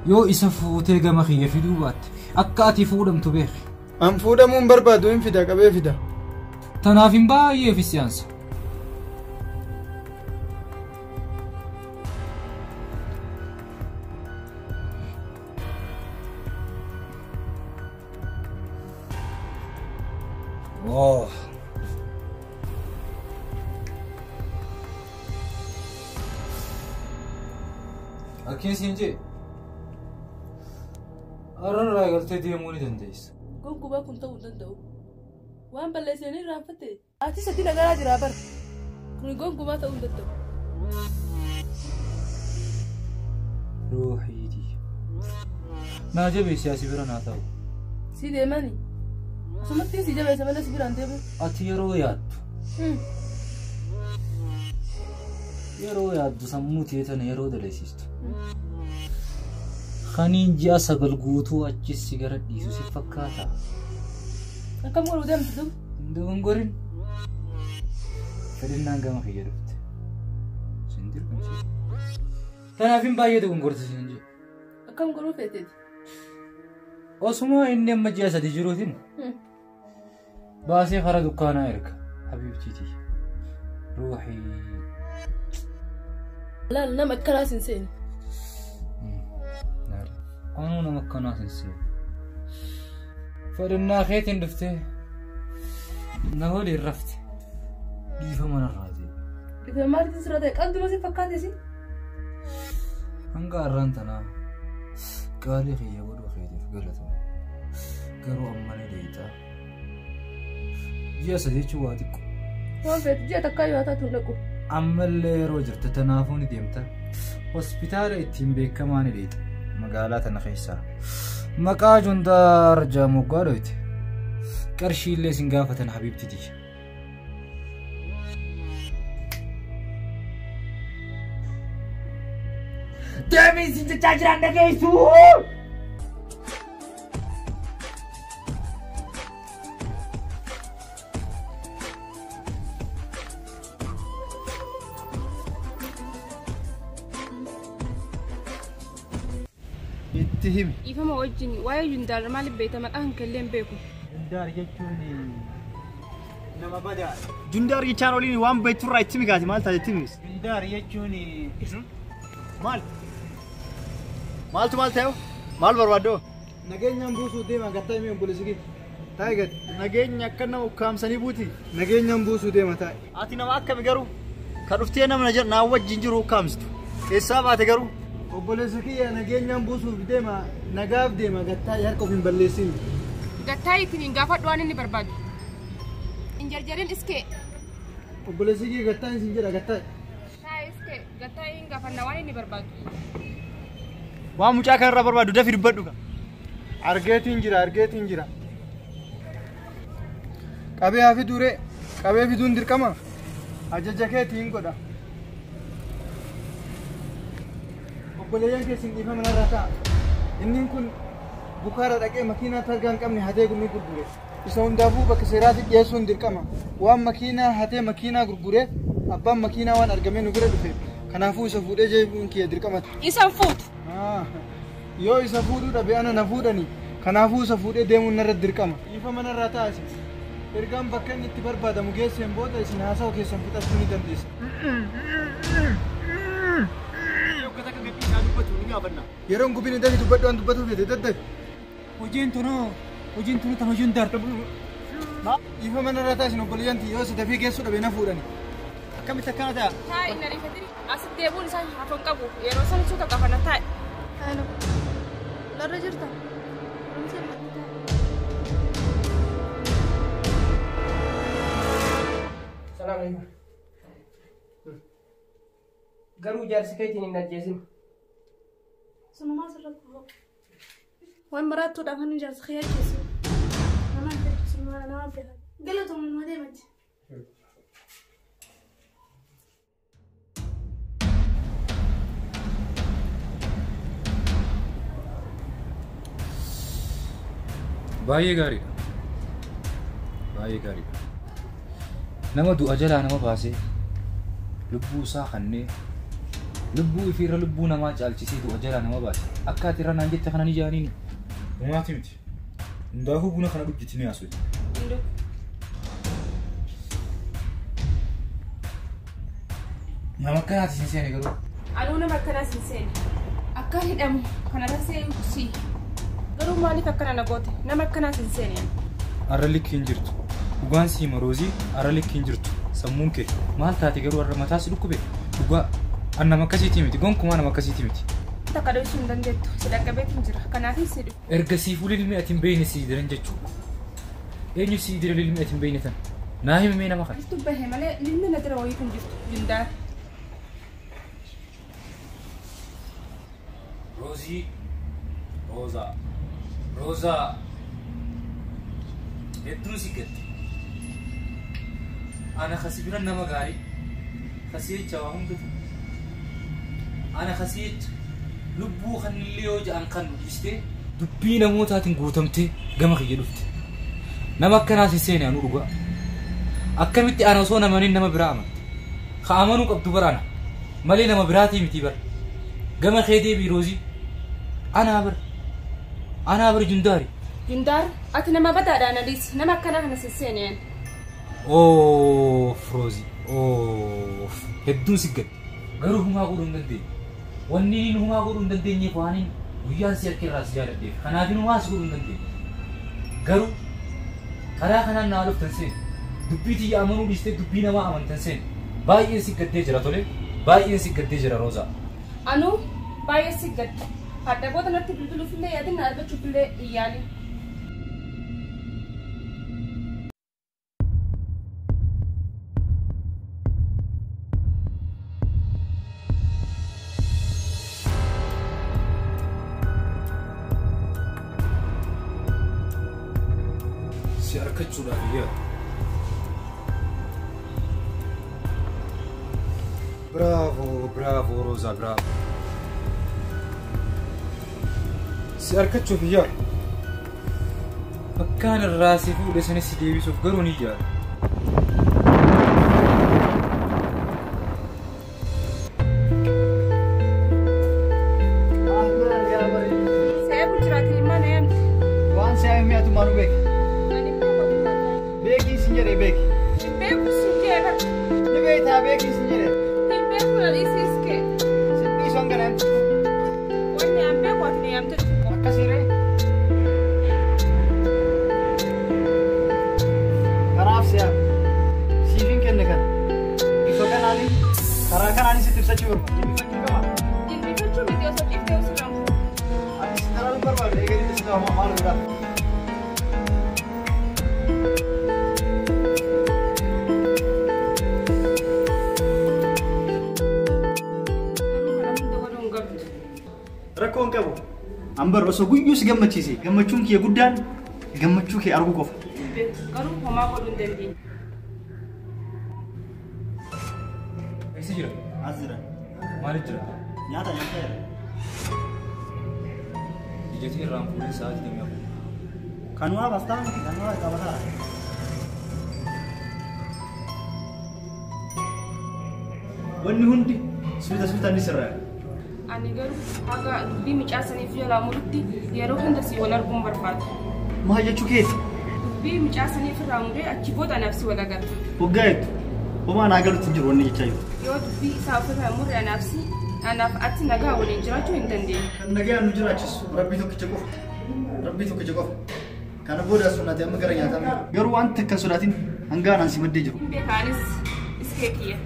Yoo isa fuutee gama kiyya fiduu baatte akka ati fuudhamtu beeki. An fuudhamuun barbaadu hin fida qabee fida. Tanaaf hin baay'ee fi siyaansa. Oh. Akkin siin jee arrarraa galtee deemuu ni dandeessa. Gonkumaa kun ta'uu hin danda'u. Waan balleessanii irraanfatte ati sadii nagaraa jiraa bara. Kun gonkumaa ta'uu hin danda'u. Ruuxiiti. Naa jabeessi asii bira naa ta'u. Si deemani. Asumatti si jabeessa malee si biraan deemu. Ati yeroo yaaddu. Yeroo yaaddu sammuu tee tana yeroo daleessistu. Kaniin ji'a 9 guutuu achis si gara dhiisu si fakkaata. Akkam godhuu deemtu duuba? Hin dogongorin. Fedhinnaan gama kiyya dhufte. Sin dirqamsiisa. Kanaaf hin baay'ee dogongorte siin jedhe. Akkam godhuu feeteeti? Osuma inni amma ji'a 3 jiruutiin baasee karaa dukkaanaa erga habiibtiiti. Ruuxii. Laal nama akkanaas hin seene. Anuu nama akkanaas hin seene. Fedhinnaa keetiin dhuftee na waliin rafte dhiifama narraa ta'e. Dhiifama maaliitiin sirra ta'e? Qal'uma si fakkaate si? Hanga har'aan tanaa qaalii kiyya godhuu keetiif galatama. Garuu amma ni deeyxaa. Ji'a 3 jechuun waa xiqqoo. Waan feetu ji'a takkaa yoo taatu hin dhaqu. Ammallee yeroo jirte tanaafuu ni deemta. Hospitaala ittiin beekamaa ni deeyxa. Magaalaa tana keessaa. Maqaa Jundaar Jaamoggaa dhoyte. Qarshiillee sin gaafatan habiibtiti. Deemii sin jechaa jiraan dhageessu! Itti himi. Ifama wajjin waa'ee Jundaar maaliif beekta maqaa kan kellee hin beeku. Jundaar jechuun nama badaa. Jundaar jechaan oliin waan beekturraa itti mikaati maal taate itti himis? Jundaar jechuun maal? Maaltu maal ta'e? Maal barbaaddoo? Nageenyaan buusuu deema gattaa himee obboleessi kee. Taa'e gadi. Nageenya akka nama ukkaamsanii buuti. Nageenyaan buusuu deema taa'e. Ati nama akkami garuu? Kan dhuftee nama naa wajjin jiru ukkaamsitu. Eessaa baate garuu? Obboleessi kiyya nageenyaan buusuuf deema nagaaf deema gattaa harka of hin balleessin. Gattaa ittiin hin gaafadhu waan inni barbaadu. Hin jarjarin iskee. Obboleessi kiyya gattaa hin jedha gattaa. Taa'e iskee gattaa hin gaafanna waan inni barbaadu. Waan mucaa kanarraa barbaadu dafii dubbadhu. Argeetiin jira argeetiin jira. Qabee haa fiduu ree qabee fiduun dirqama. Ajaja keetiin godha. Obboleeyyan keessan dhiifama narraa ta'a. Inni kun bukaara dhaqee makiinaa targaa hin qabne hatee nu gurgure. Isa hundaafuu bakka seeraatti dhiyeessuun dirqama. Waan makiinaa hatee makiinaa gurgure abbaan makiinaa waan argamee nu bira dhufe. Kanaafuu isa fuudhee jeebuun kiyya dirqama. Isa fuutu. Yoo isa fuudhuu dhabe ana na fuudhani. Kanaafuu isa fuudhee deemuun narra dirqama. Dhiifama narraa ta'a. Ergaan bakka inni itti barbaadamu geesseen booda isin haasawa keessan fixachuu ni dandeessa. Yeroon gubin dafi dubbadhu waan dubbatu feete daddafi. Hojiin tunuu tan hojiin daar. Dhiifama narraa ta'a isin obboleeyyan yoo isa dafee geessuu dhabe na fuudhani. Akkamitti akkana ta'a? Taa'e hin ariifatin asitti deebuun isaa hafan qabu yeroo san suuta gaafanna taa'e. Hello. Larra jirta? Salaam alaikum. Garuu jaarsi keetiin hin ajjeesin. Sunumaa sirratti kufa. Waan maraattuudhaaf inni jaarsi kee ajjeesu. Nama ajjeesu nama beeka. Galatoomuu deemati. Baay'ee gaariidha. Baay'ee gaariidha. Nama du'a jalaa nama baasee lubbuu isaa kannee lubbuu ifiirra lubbuu namaa caalchisee du'a jalaa nama baase akka ati irra naan jette kana ni jaaniini. Uumaati miti. Hundaafuu buna kana dhugjitti ni haasofti. Nama akkanaati hin seene garuu. Anuu nama akkanaas hin seene. Akka hidhamu kanarra seenu si. Garuu maaliif akkana na goote? Nama akkanaas hin seene. Har'a likki hin jirtu. Dhugaan siima Roozii ara likkiin jirtu sammuun kee maal taate garuu har'a mataa si dhukkube dhugaa an nama akkasiitii miti gonkumaa nama akkasiitii miti. Takka dhoksuu hin dandeettu si dhaqqabeetu jira kanaafin si dhufe. Erga siifuu ilmi ati hin beekne si diran jechuudha. Eenyu si dira ilmi ati hin beekne tan naa himi mee nama kana. Jirtu bahe malee ilmi na dira wayiitu hin jirtu Jundaar. Roozii Roozaa Roozaa hedduun si gatte. Ana kasi bira nama gaarii kasii jecha waa hundatu ana kasii jecha lubbuu kanillee yoo ja'an kan dhiistee dubbii namootaatiin guutamtee gama kiyya dhufte. Nama akkanaa si seene anuu dhugaa. Akkamitti ana osoo namaniin nama biraa amante. Ka amanuu qabdu bara ana malee nama biraatii miti bara. Gama kee deebii Roozii anaa bara anaa bara Jundaari. Jundaar ati nama badaadhaan adiis nama akkanaa kana si seene. Oof Roozii oof hedduun si gadde garuu humaa godhuu hin dandeenye. Wanni inni humaa godhuu hin dandeenyeef waan guyyaan si harka irraa si jaaladheef kanaafin humaa si godhuu hin dandeenye. Garuu karaa kanaan naa dhuftan seene dubbii tiyya amanuu dhiistee dubbii namaa amantan seene baay'een si gaddee jira tole baay'een si gaddee jira Roozaa. Anuu baay'ee si gadde hadda booda natti bilbiluufillee yaadin argachuufillee hin yaalin. Si argachuudhaaf iyyaa. Bravo, bravo Roozaa, bravo. Si argachuuf iyyaa. Bakkaan irraa si fuudhe sanis si deebisuuf garuu ni yaala. Seebu jiraatiin mana yaamte. Waan si'aa mi'atu maanu beeki. Beeki sin jedhe beeki. Hin beeku sin jedhe bara. Ni beektaa beeki sin jedhe. Hin beeku na dhiisiis kee. Sin dhiisu hanga naamti. Wanni an beeku ati na yaamte dhufu. Akkasiiree. Kanaaf si'aa siifin kenne kana. Bifa kanaanin karaa kanaanin sitti ibsachuu barbaada. Jilbifachuu qaba. Jilbifachuu miti osoo ciftee osoo raamtu. Ani si dararuu barbaadu eegalitti si ta'u maal godhaa. Rakkoon qabu. An bar osoo guyyuu si gammachiise gammachuun kee guddaan gammachuu kee arguu qofa. Garuu homaa godhuu hin dandeenye. Eessa jira? As jira. Maaliif jira? Nyaata nyaata jira. Ijatee irraan fuudhee sa'aa 24. Kanumaa bastaa miti kanumaa qabataa. Wanni hundi suuta suutaan ni sirraa. Ani garuu haga dubbii mucaa saniif jalaa murutti yeroo hunda si wal arguun barbaada. Maal jechuu keeti? Dubbii mucaa saniif irraa muree achi booda anaaf si wal agarra. Waggaa hedduu homaa naa galutti hin jiru wanni jechaa jiru. Yoo dubbii isaa ofirraa murre anaaf si anaaf ati nagaa waliin jiraachuu hin dandeenye. Kan nagaan nu jiraachisu rabbii tokkicha qofa. Rabbii tokkicha qofa. Kana booda sodaatee amma gara nyaataa garuu waan takka hin sodaatin hanga anaan si maddee jiru. Hin beekaanis iskee kiyya.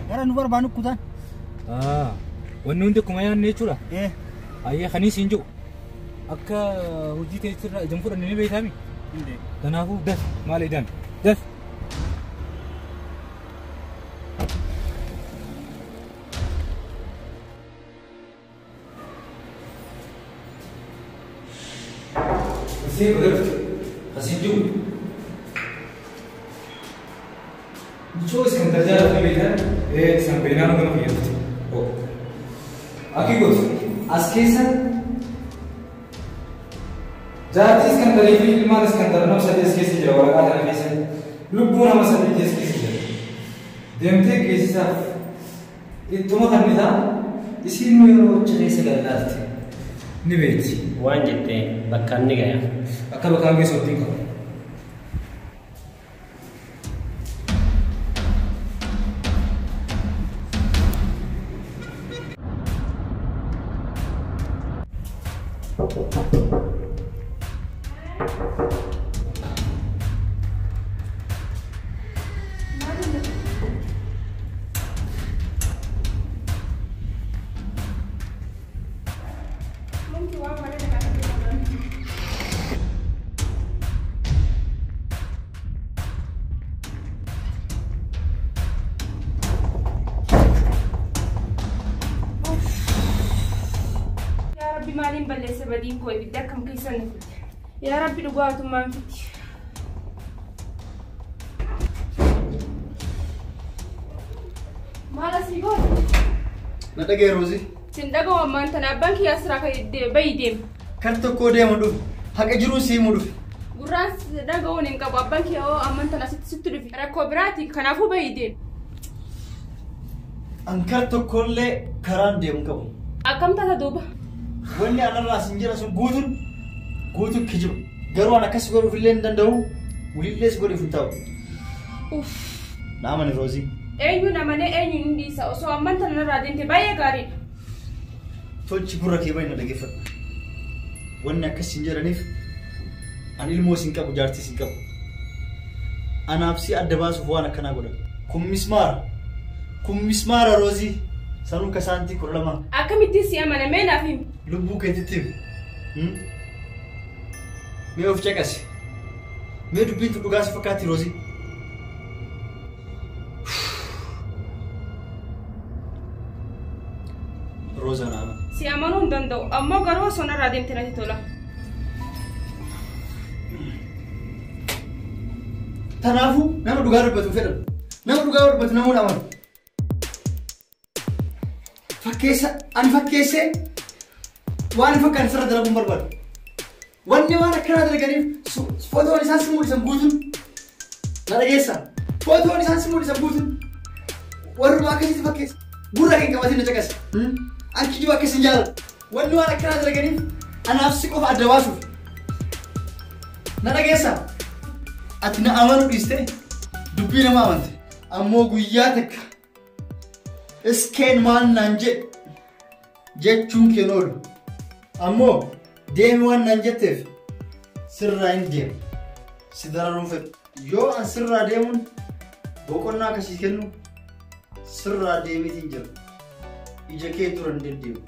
Gara nu barbaannu kutaan. Wanni hundi akkuma yaadne jechuudha. Ayyee kanis hin jiru. Akka hojii teessirraa ijaan fudhanne ni beekami. Kanaafuu daf maal edaan daf. Asii godhafte asiin jiru. Muchos Iskandar jaallatanii beektan isaan beeknaan gama fayyadamte. Akki gootu as keessa jaartii Iskandarii fi ilmaan Iskandar nama sadii as keessa jira waraqaa kana keessa lubbuu nama sadii as keessa jira. Deemtee geessisaaf Ittuma kannitaa isiin yeroo achi keessa gallaatte ni beekti. Waan jettee bakkaan ni gaya. Akka bakkaan geessu ittiin qabu. Maaliin balleessa badiin koo ibidda akkam keessa na fide. Yaa Rabbi dhugaatummaan fiti. Maal asii goota? Na dhagee Roozii. Sin dhaga'u ammaan tana abbaan kiyyaa siraa kan bayi deema. Kan tokkoo deemu dhufe haqa jiruu siimuu dhufe. Gurraan dhaga'uun hin qabu abbaan kiyyaa hoo ammaan tana asitti sitti dhufe rakkoo biraati kanaafuu bayi deema. An kar tokkollee karaan deemu qabu. Akkam taata duuba? Wanni anarraa sin jira sun guutuun guutuun kijiba. Garuu an akkas godhuuf illee hin danda'u wulillees godhuuf hin ta'u. Na amani Roozii. Eenyuun amanee eenyuun hin dhiisa osoo ammaan tana narraa deemte baay'ee gaariidha. Tolchi gurra kee baay'ee na dhaggeeffadhu. Wanni akkas hin jedhaniif an ilmoo sin qabu jaartii sin qabu. Anaaf si adda baasuuf waan akkanaa godhan. Kun mismaara. Kun mismaara Roozii. Sanuu kasaantii 12. Akkamittiin si amana mee naaf himi. Lubbuu keetitti himi. Mee of caqasi. Mee dubbiin tun dhugaa si fakkaatti Roozii. Roozaa na amani. Si amanuu hin danda'u ammoo garuu osoo narraa deemte natti tola. Kanaafuu nama dhugaa dubbatu fedhan. Nama dhugaa dubbatu namoota amanu. Fakkeessa ani fakkeessee waan fakkaan sirra dalaguun barbaadu. Wanni waan akkanaa dalaganiif footoon isaan si mul'isan guutuun na dhageessa. Footoon isaan si mul'isan guutuun warruma akkasitti fakkeessa. Gurra kan qabatin na caqasa. An kijiba akkas hin jaalladhu. Wanni waan akkanaa dalaganiif anaaf si qofa adda baasuuf. Na dhageessa. Ati na amanuu dhiiste dubbii nama amante. Ammoo guyyaa takka iskeen maal naan jedhe jechuun keen oolu. Ammoo deemi waan naan jetteef sirraa hin deemu. Si dararuun fedhu. Yoo an sirraa deemuun boqonnaa akkasii kennu sirraa deemiitiin jira. Ija kee dura hin deddeemu.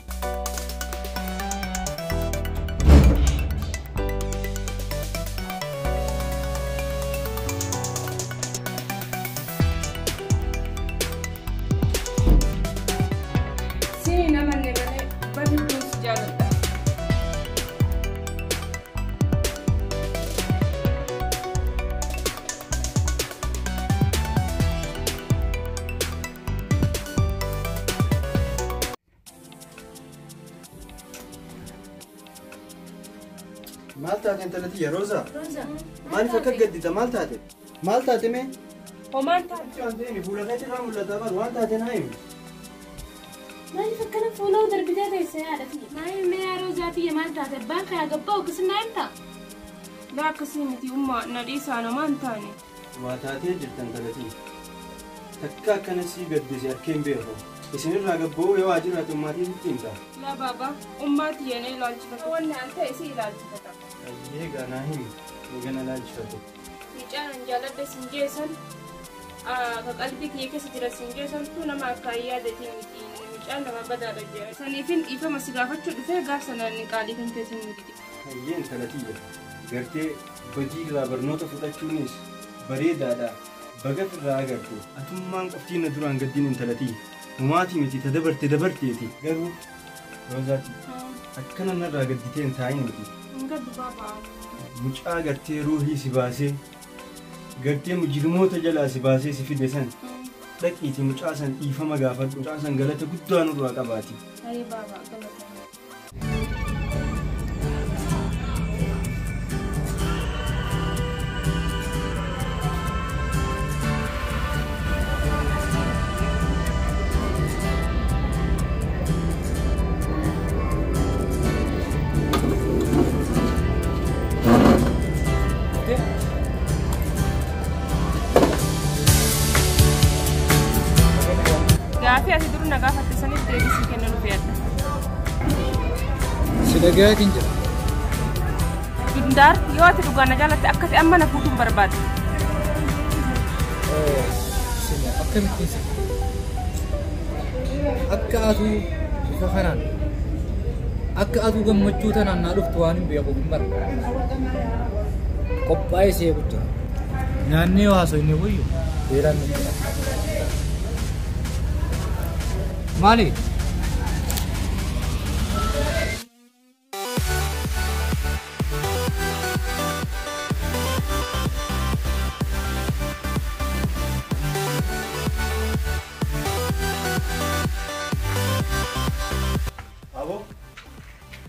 Siin amanne malee barri kun si jaalladha. Maal taate intala tiyya Roozaa? Maaliif akka gaddita maal taate? Maal taate mee? Homaan taate. Waan ta'eef fuula keetti irraa mul'ata bar waan taate naa himi. Maaliif akkana fuula darbitee teessee haadha tiyya? Maali mee Roozaa tiyya maal taate? Abbaan kee gabbaa okkisiin naa himtaa? Laa akkasii miti ummaa na dhiisaa namaa hin taane. Waa taatee jirta intala tiyya. Takka akkana sii gaddise harkeen beeku. Isinirraa gabba'uu yoo jiraate ummaatii sitti himta. Laa baaba ummaa tiyya na ilaalchifata. Wanni an ta'e si ilaalchifata. Ayyee ganaa himi. Eegana ilaalchifate. Mucaan an jaalladha sin jeessan ka qalbii kiyya keessa jira sin jeessantu nama akka yaadatiin miti. Mucaan nama badaadha jira. Saniifin dhiifama si gaafachuu dhufee gaaf sanaan qaalii kan keessan miti. Ayyee intala tiyya. Gartee badii irraa barnoota fudhachuunis bareedaadha. Baga irraa agarte. Atummaan qoftiin na duraan gaddiin intala tiyya. Humaatii miti ta dabarte dabarteeti. Garuu Roozaati akkana narraa gadditee hin taa'in miti. Hin gaddu baaba. Mucaa gartee ruuhii si baasee gartee mujrimoota jalaa si baasee si fide san dhaqiitii mucaa san dhiifama gaafadhu. Mucaa san galata guddaa nurraa qabaati. Ayi baaba galata. Dhagayeetiin jira. Jundaar yoo ati dhugaan na jaalatte akkasi amma na fuutuun barbaada. Sina akkamittiin si akka atuu bifa kanaan akka atuu gammachuu tanaan naa dhuftu waan hin beekuuf hin bara. Qophaa'ee si eegu jira. Nyaannee yoo haasofne wayyu beelaan nu jira. Maali? Abo,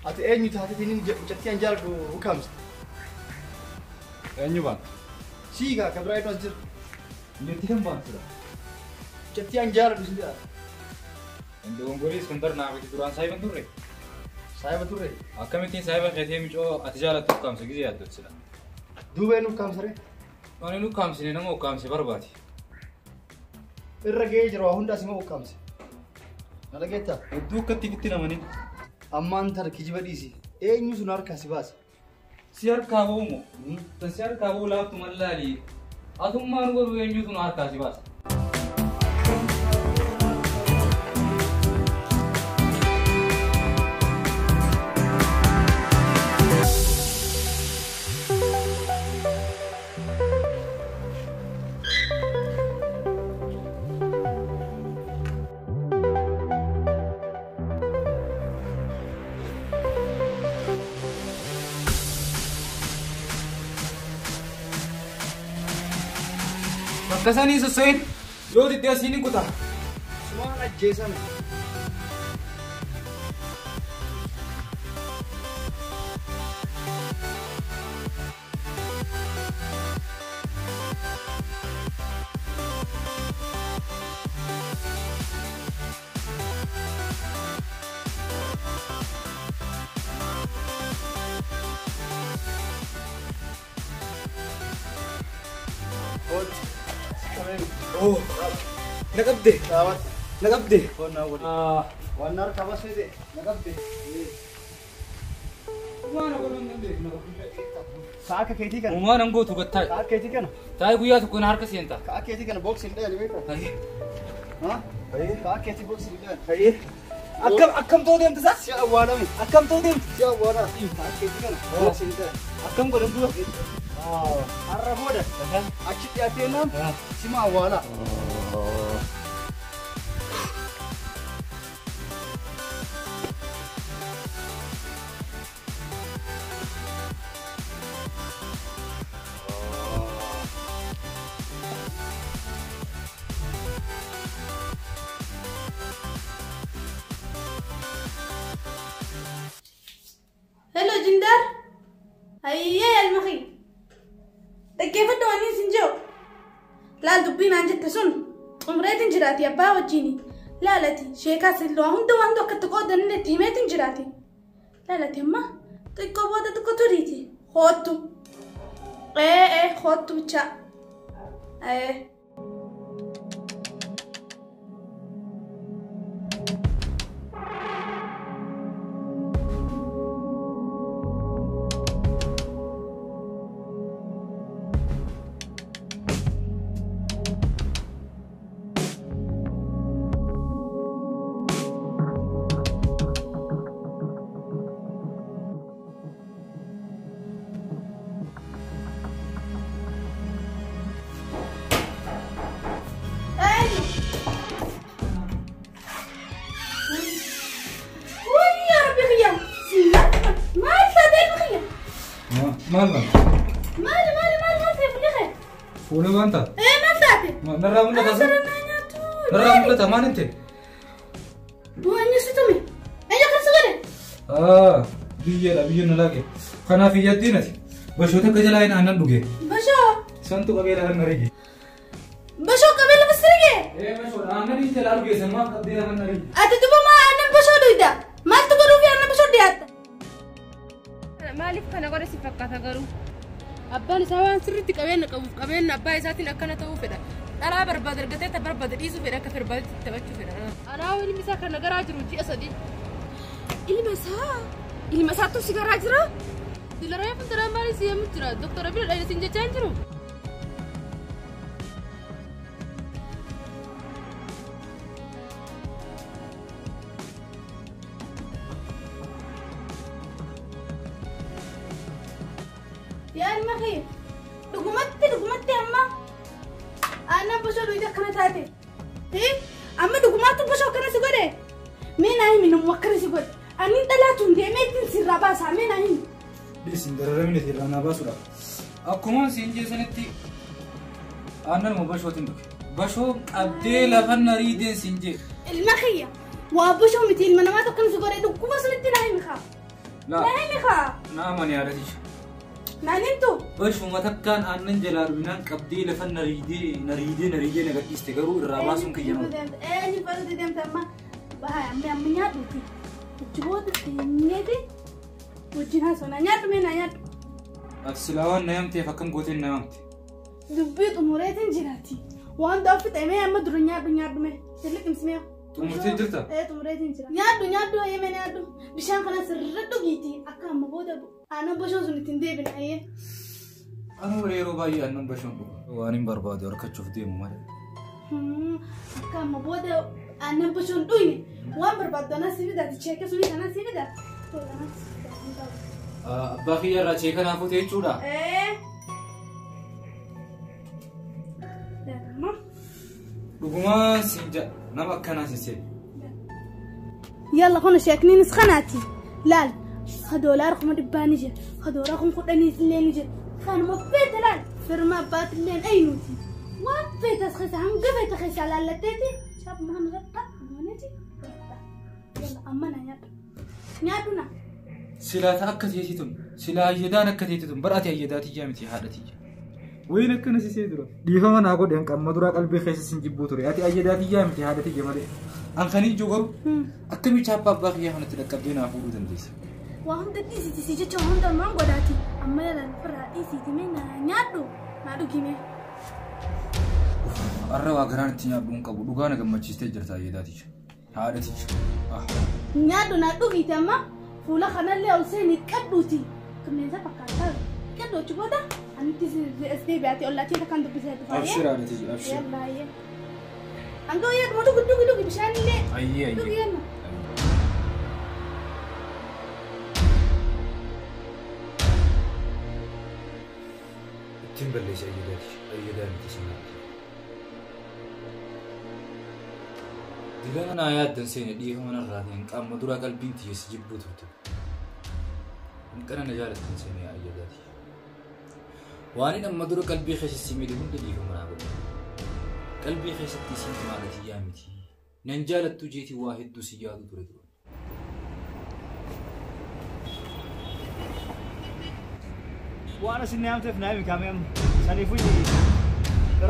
ati eenyu taateetiin mucattii an jaaladhu ukkaamsite? Eenyu baanta? Siigaa kan biraa eenyu as jira? Mucattii kan baantudha. Mucattii an jaaladhu si jedha. Dogongolii Iskandar naaf duraan saayiban turre. Saayiba turre. Akkamittiin saayiba keetee micoo ati jaalattu ukkaamsa gizee yaaddot sila. Duuba eenyu ukkaamsare? Ani nu ukkaamsine nama ukkaamse barbaadi. Irra ga'ee jira waa hundaas ima ukkaamse. Na dhageettaa? Hedduu akkatti itti namanii. Ammaan tana kijiba dhiisi. Eenyu sun harkaa si baase? Si harkaa ba'u moo? Tan si harkaa ba'u laaftu mallaali. Atummaan godhu eenyutu nu harkaa si baasa? Bakka sanii sosso'in yoo didde asiin hin kuta. Sumaan ajjeesame. Oh, na qabde. Na qabde. Waan harkaa baasee na qabde. Waan godhuun dandeenye na qabde. Sa'a akka keetii kana. Uumaan an gootu gattaa'e. Sa'a keetii kana. Taa'ee guyyaa tokko na harka seenta. Ka'a keetii kana booksiin dhayani beektaa? Ka'a keetii booksiin dhayani. Akkam akkam ta'uu deemti isaa? Si awwaalame. Akkam ta'uu deemti? Si awwaalaa. Ka'a keetii kana booksiin dhayani. Akkam godhan dura? Har'a booda achi dhiyaatee naan sima awwaalaa. Hello Jindar. Ayyee almahi. Dhaggeeffadhu waan isin jiru. Laal dubbiin aan jette sun xumureetiin jiraati abbaa wajjini. Laalati sheekaa silloo hunda waan tokko itti qoodanillee itti himeetiin jiraati. Laalati amma xiqqoo booda xiqqoo turiiti. Hoottu. Ee hoottu bichaa. Ee. Maal maal? Maal maal maal maal ta'e fuulli kee? Fuula baanta? Ee maal taate? Narraa mul'ata sun? Narraa mul'ata maal hin ta'e? Eenyu si tume? Eenyu akkas godhe? Biyyeedha biyyeen na laaqe. Kanaaf iyyattiin ati bashoota akka jalaa hin aannan dhuge. Bashoo? Santu qabee lafa na rige. Bashoo qabee lafa si rige? Ee bashoodha aannan hin jalaa dhuge sammaaf qabdee lafa na rige. Ati duba maa aannan bashoo dhugda? Maaltu godhuufi aannan bashoo dhiyaatta? Maaliif kana godhe si fakkaata garuu? Abbaan isaa waan sirriitti qabeenya qabuuf qabeenya abbaa isaatiin akkana ta'uu fedha. Dhalaa barbaade argatee ta barbaade dhiisuu fedha akka barbaadetti taphachuu fedha. Anaa ilmi isaa kana garaa jiru ji'a 3. Ilma isaa Ilma isaattu si garaa jira? Dilaree fuuldura maali si yemmuu jira? Doktora bira dhayina siin jechaa hin jiru. Yaa ilma kiyya dhugumatti dhugumatti amma aannan bosoo dhuyite akkana taate. Amma dhugumaatti bosoo akkana si godhe. Mee naa himi namuu akkana si godhe. Ani dhalaatuun deemee ittiin sirraa baasaa mee naa himi. Dhiisin dararamni irraa naa baasuudhaaf. Akkuma siin jeesanitti aannan bashootiin dhufe. Bashoo qabdee lafa nariideen siin jee. Ilma kiyya waa bashoo miti ilma namaa tokko si godhe dhuguma sunitti naa himi kaa. Naa himi kaa. Naa amani haadha. Naan himtu. Bashuma takkaan aannan jalaa dhuminaan qabdee lafa nariidee nariidee nariidee na gadhiiste garuu irraa baasuun kiyya nama. Eenyu baruuti deemte amma bahaa amma amma nyaadhuuti. Achi teenyeeti wajjin haasofna nyaadhu mee naa nyaadhu. Ati silaa waan na yaamteef akkam gooteen na yaamte. Dubbii xumureetiin jiraati. Waan doofi mee amma dura nyaadhu nyaadhu mee jalliqimsi mee. Xumurtee jirta? Xumureetiin jira. Nyaadhu nyaadhu ayyee nyaadhu bishaan kana sirra dhugiiti akka amma booda aannan bashoo sun ittiin deebina ayyee. Anu yeroo baay'ee aannan bashoon dhuga. Waan hin barbaadu harkachuuf deemu malee. Akka amma booda aannan bashoon dhuyne waan barbaaddu anas si fidaati cheekee sunii kanas si fida. Abbaa kiyya irraa cheeka naa fuute jechuudha? Dhugumaa siin jedha nama akkanaa si seene. Yalla kun sheekniinis kanaati laal doolaara 400,000 ni jira doolaara 10,000 illee ni jira kanuma feete laal firma abbaatillee aynuuti waan feetas keessa hanga feete keessa laallatteeti shaapuma kana irratti gooneeti yalla amma na nyaadhu nyaadhu na. Silaa akka teetii tun silaa ayyadaan akka teetii tun bara ati ayyadaa tiyyaa miti haadha tiyya. Wayin akkana si see dura. Dhiifama naa godhe hanqamma duraa qalbii keessa sin jibbuu ture. Ati ayyadaa tiyyaa miti haadha tiyya malee. An kan hin jiru garuu akkamii chaappaa abbaa kiyyaa kanatti dhaqqabdee naa fuudhuu dandeessa. Waa hunda dhiisiti si jecha waa hunda maan godhaati. Amma yaalaan ofirraa dhiisiti mee naa nyaadhu naa dhugi mee. Arra waa garaan itti nyaadhu hin qabu dhugaa na gammachiistee jirta ayyadaa tiyya. Haadha tiyya. Nyaadhu naa dhugiiti amma fuula kanallee ol seenii qadhuuti. Qilleensa fakkaataa qadhu achi booda anti as deebi'aati ollaachee takkaan dubbisee dhufa. Abshir haadha tiyya abshir. Yalla ayyee. Hanga wayyaa dhugi dhugi dhugi bishaan illee. Ayyee ayyee. Dhugi yalla. Ittiin balleessa ayyadaati. Ayyadaa miti sinaati. Dilana naa yaaddan seene dhiifama narraa ta'een qaama duraa qalbiin tiyya si jibbuu turte. Hanqana na jaalattan seene ayyadaati. Waan inni amma dura qalbii keessa si miidhe hunda dhiifama naa godhe. Qalbii keessatti isiin haadha tiyyaa miti. Nan jaalattu jeetii waa hedduu si yaadu ture ture. Waan asin yaamteef naa himi kaamee amma. Saniifuu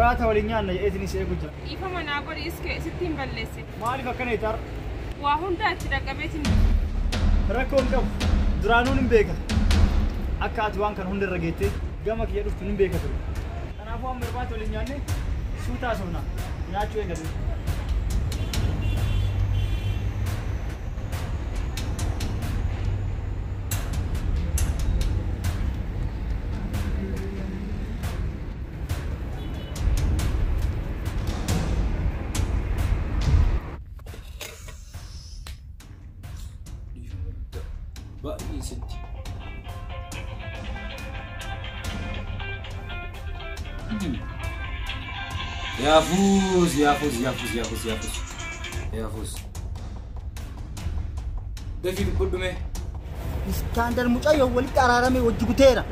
raata waliin nyaanna jedheetiin si eegu jira. Dhiifama naa godhi iskee sitti hin balleesse. Maaliif akkana itti Waa hundaa itti dhaqqabeetiin. Rakkoo hin qabu. Duraanuun hin beeka. Akka ati waan kana hunda irra geettee gama kiyya dhuftu hin beeka ture. Kanaafuu amma irbaata waliin nyaanne suutaa soofna. Nyaachuu eegalu. Baay'ee sitti. Yaafus yaafus yaafus yaafus yaafus yaafus. Dafii dubbadhu mee. Iskaandar mucayyoo walitti araaramee wajji guteera.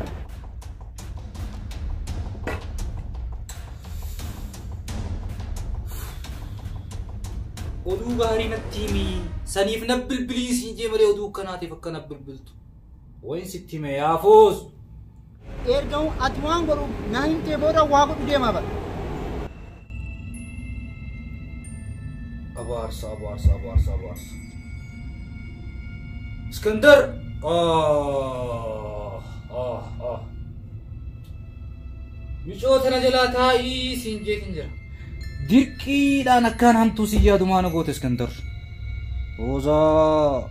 Oduu gaarii natti himi. Saniif na bilbilii siin jee malee oduu akkanaatiif akka na bilbiltu. Wayin sitti hime yaafus. Erga ati waan godhu naa himtee booda waa godhu deemaa bara. Abaarsa abaarsa abaarsa abaarsa. Iskandar! Micoo tana jalaa taa'ii siin jeetiin jira. Dirqiidhaan akkaan hamtuu si yaadu maana goote Iskandar. Roozaa.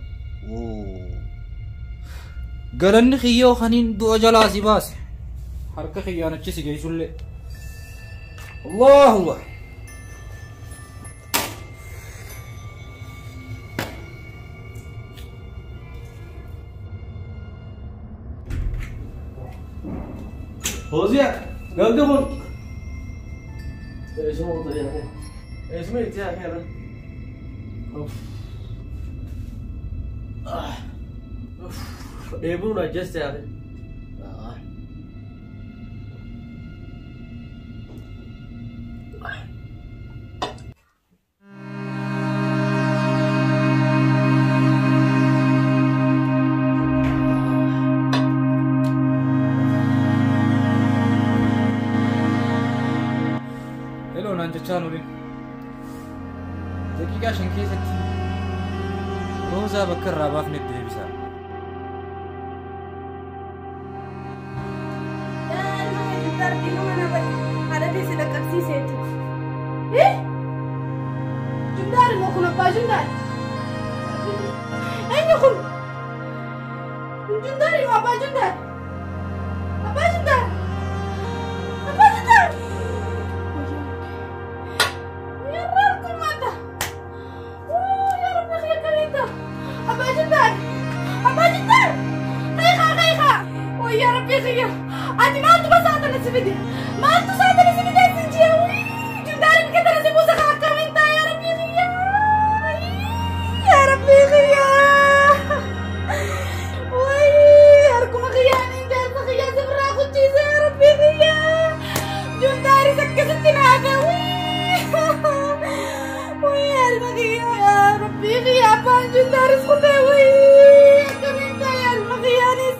Galanni kiyyoo kaniin du'a jalaa si baase. Harka kiyyaan achi si geessullee. Allahu Allah. Fawziya, galdi kun. Eessuma qotaa yaa. Eessuma itti yaa keera. Dheebuun ajjeeste yaa. Hello naan jechaa nuliin. Daqiiqaa 5 keessatti Roozaa bakka irraa baafne deebisaa. Jundaari moo kun abbaa jundaari? Eenyu kun? Jundaari moo abbaa jundaari? Abbaa jundaari! Abbaa jundaari! Abbaa jundaari! Qayqaa qayqaa! Wayyaa rabbii kiyya! Ati maaltu basaatana si fide? Maaltu saatana si fide si ji'a? Jundaari biqiltana si buusa kan akkamiin ta'a yaa rabbii kiyya? Yaa rabbii kiyya! Wayii harkuma kiyyaaniin jaarsa kiyyaa si biraa kuchiisa yaa rabbii kiyya! Jundaaris akkasitti naafe wayii harma kiyya yaa rabbii kiyya abbaan jundaaris kutee wayii akkamiin ta'a yaa harma kiyyaanis.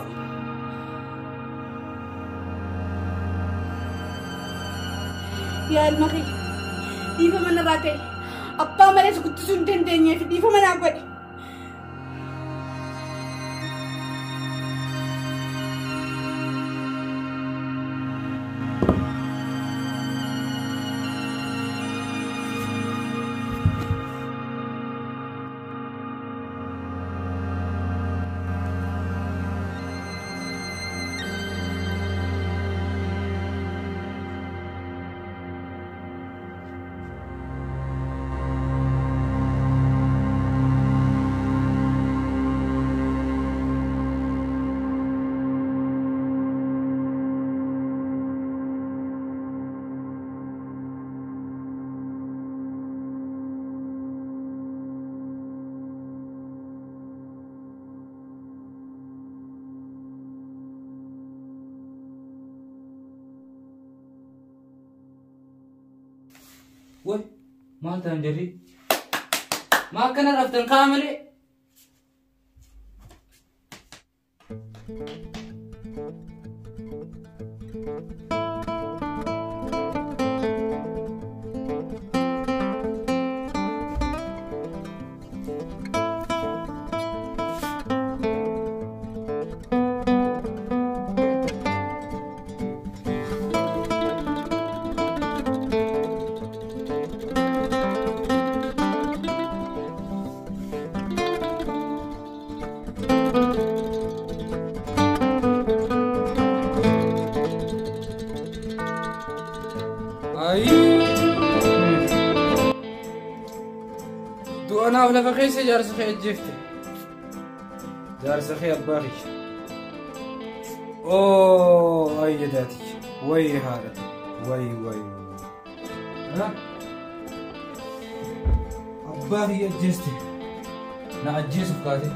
Yaa ilma kiyya dhiifama narraa ta'e abbaa malees guddisuu hin dandeenyeef dhiifama naa godhi. Woi, maal ta'an jarri? Maa akkana raftan ka'a malee? Du'anaaf lafa keessa jaarsa kee ajjeefte. Jaarsa kee abbaa kiyya. Oo ayya daatiyya. Wayi haadhate. Wayi wayi. Abbaa kiyya ajjeeste. Na ajjeesuuf kaate.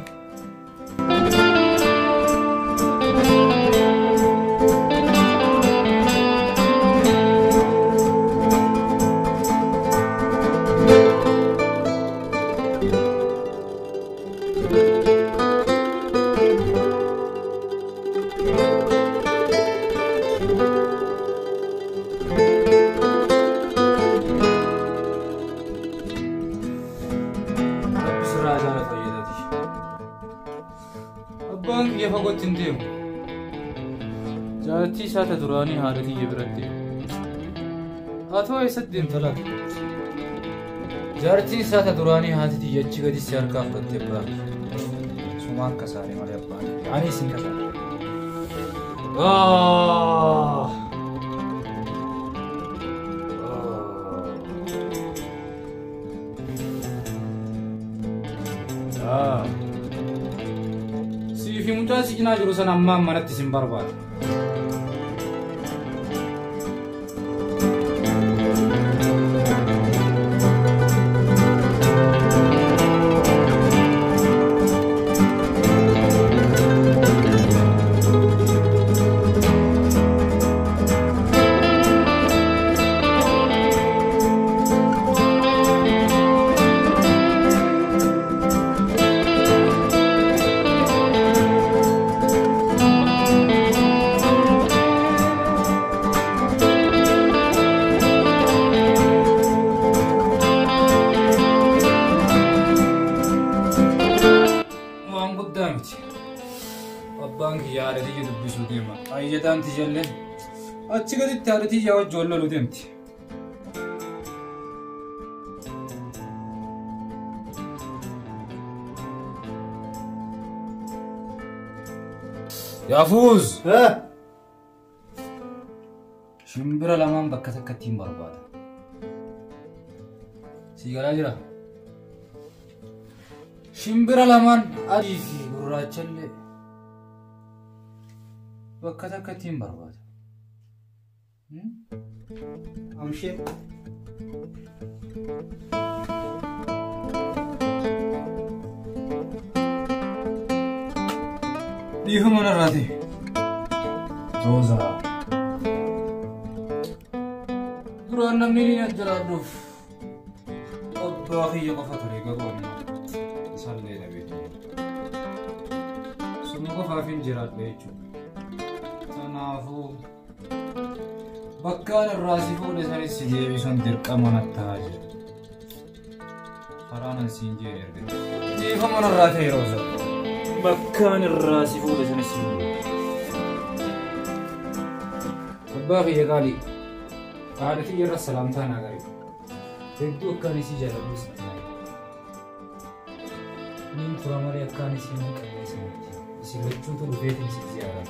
Abbaan kiyya fagootti hin deemu. Jaalattii isaa ta duraanii haadha kiyya biratti. Haa ta'u eessatti deemta laata? Jaartiin isaa ta duraanii haati tiyya achi gadi si harkaa fudhattee abbaa kiyya. Sumaan kasaare malee abbaan kiyya. Anis hin kasaare. Ah. Ah. Siifi mucaa si cinaa jiru sana ammaan manatti sin barbaada. Waan guddaa miti. Abbaan kiyya haadha tiyya dubbisuu deema. Ayyataan tiyyallee achi gaditti haadha tiyya wajji wal loluu deemti. Yaafuuz! Shimbira lamaan bakka takkatti hin barbaada. Sii galaa jira? Shimbira lamaan adii fi gurraachallee bakka takkatti hin barbaada. Amshee. Dhiifama narraa ta'e. Zoozaa. Duraan namni ni jiraadhuuf abbaa kiyya qofa ture garuu amma isaallee dhabeetu. Suma qofaaf hin jiraadha jechuudha. Kanaafuu bakkaan irraa si fuudhe sanis si deebisuun dirqama natti ta'aa jira. Karaan an siin jee ergate. Dhiifama narraa ta'e Roozaa. Bakkaan irraa si fuudhe sanis si deebisa. Abbaa kiyya qaalii. Haadha tiyya irra salaamtaa naa gari. Hedduu akkaan isii jaaladhu sitti hima. Niin tura malee akkaan isii hin qabne isinitti. Isin lachuutu dhufeetiin isin ziyaaraa.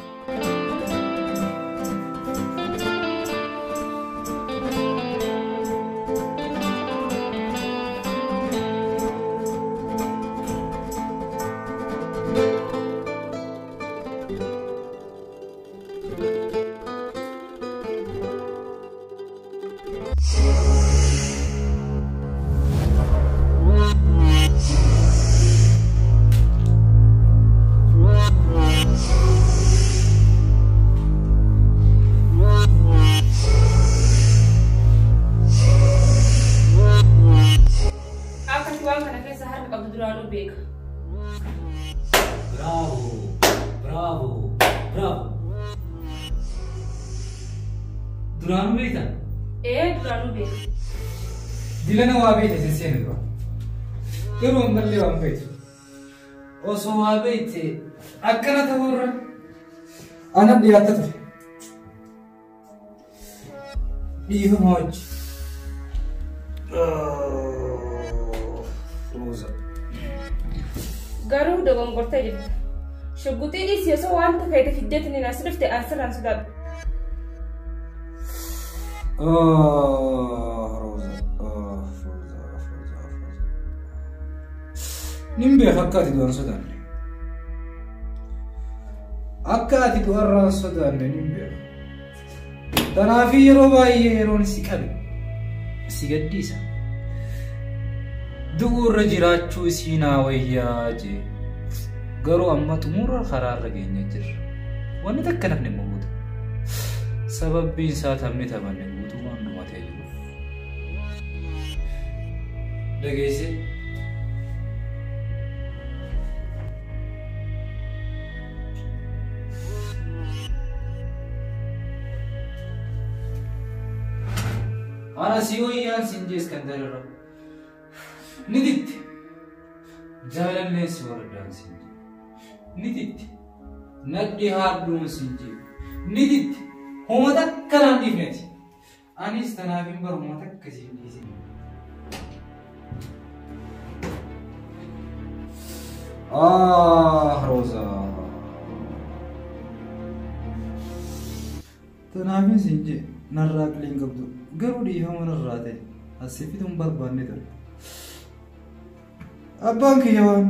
Akka ati waan kana keessa harka qabdu duraanuu beeka. Bravo! Bravo! Bravo! Duraanuu beektaa? Ee duraanuu beeka. Dilana waa beekte sin seene dura. Garuu ammallee waan beektu. Osoo waa beekte akkana ta'uurra anan dhiyaatta ture. Dhiifama wajji. Rooza. Garuu dogongortee jirta. Shugguxii dhiisii osoo wanta feete fiddeetiin as dhufte an sirraan sodaadhu. Rooza. Rooza. Rooza. Rooza. Nin beeka akka ati du'an sodaanne. Akka ati du'arraan sodaanne nin beeka. Kanaafii yeroo baay'ee yeroon si qabe si gaddiisa. Du'uu irra jiraachuu isii naa wayyaa jee. Garuu amma xumura karaarra geenye jirra. Wanni takka nafni immoo guutu. Sababbiin isaa taphni taphanne guutuu waan dhumatee jiruuf. Dhageessee? Ana si wayyaan siin jee Iskandar irra. Ni didde. Jaalallee si waraddaan siin jee. Ni didde. Nadhi haadhuun siin jee. Ni didde. Homa takka naan dhiifneeti. Anis tanaaf hin baru homa takka siin dhiisin. Ah, Rosa. Tanaafis hin jee narraa qilee hin qabdu. Garuu dhiifama narraa ta'e asii fiduun barbaanne ture. Abbaan kiyya waan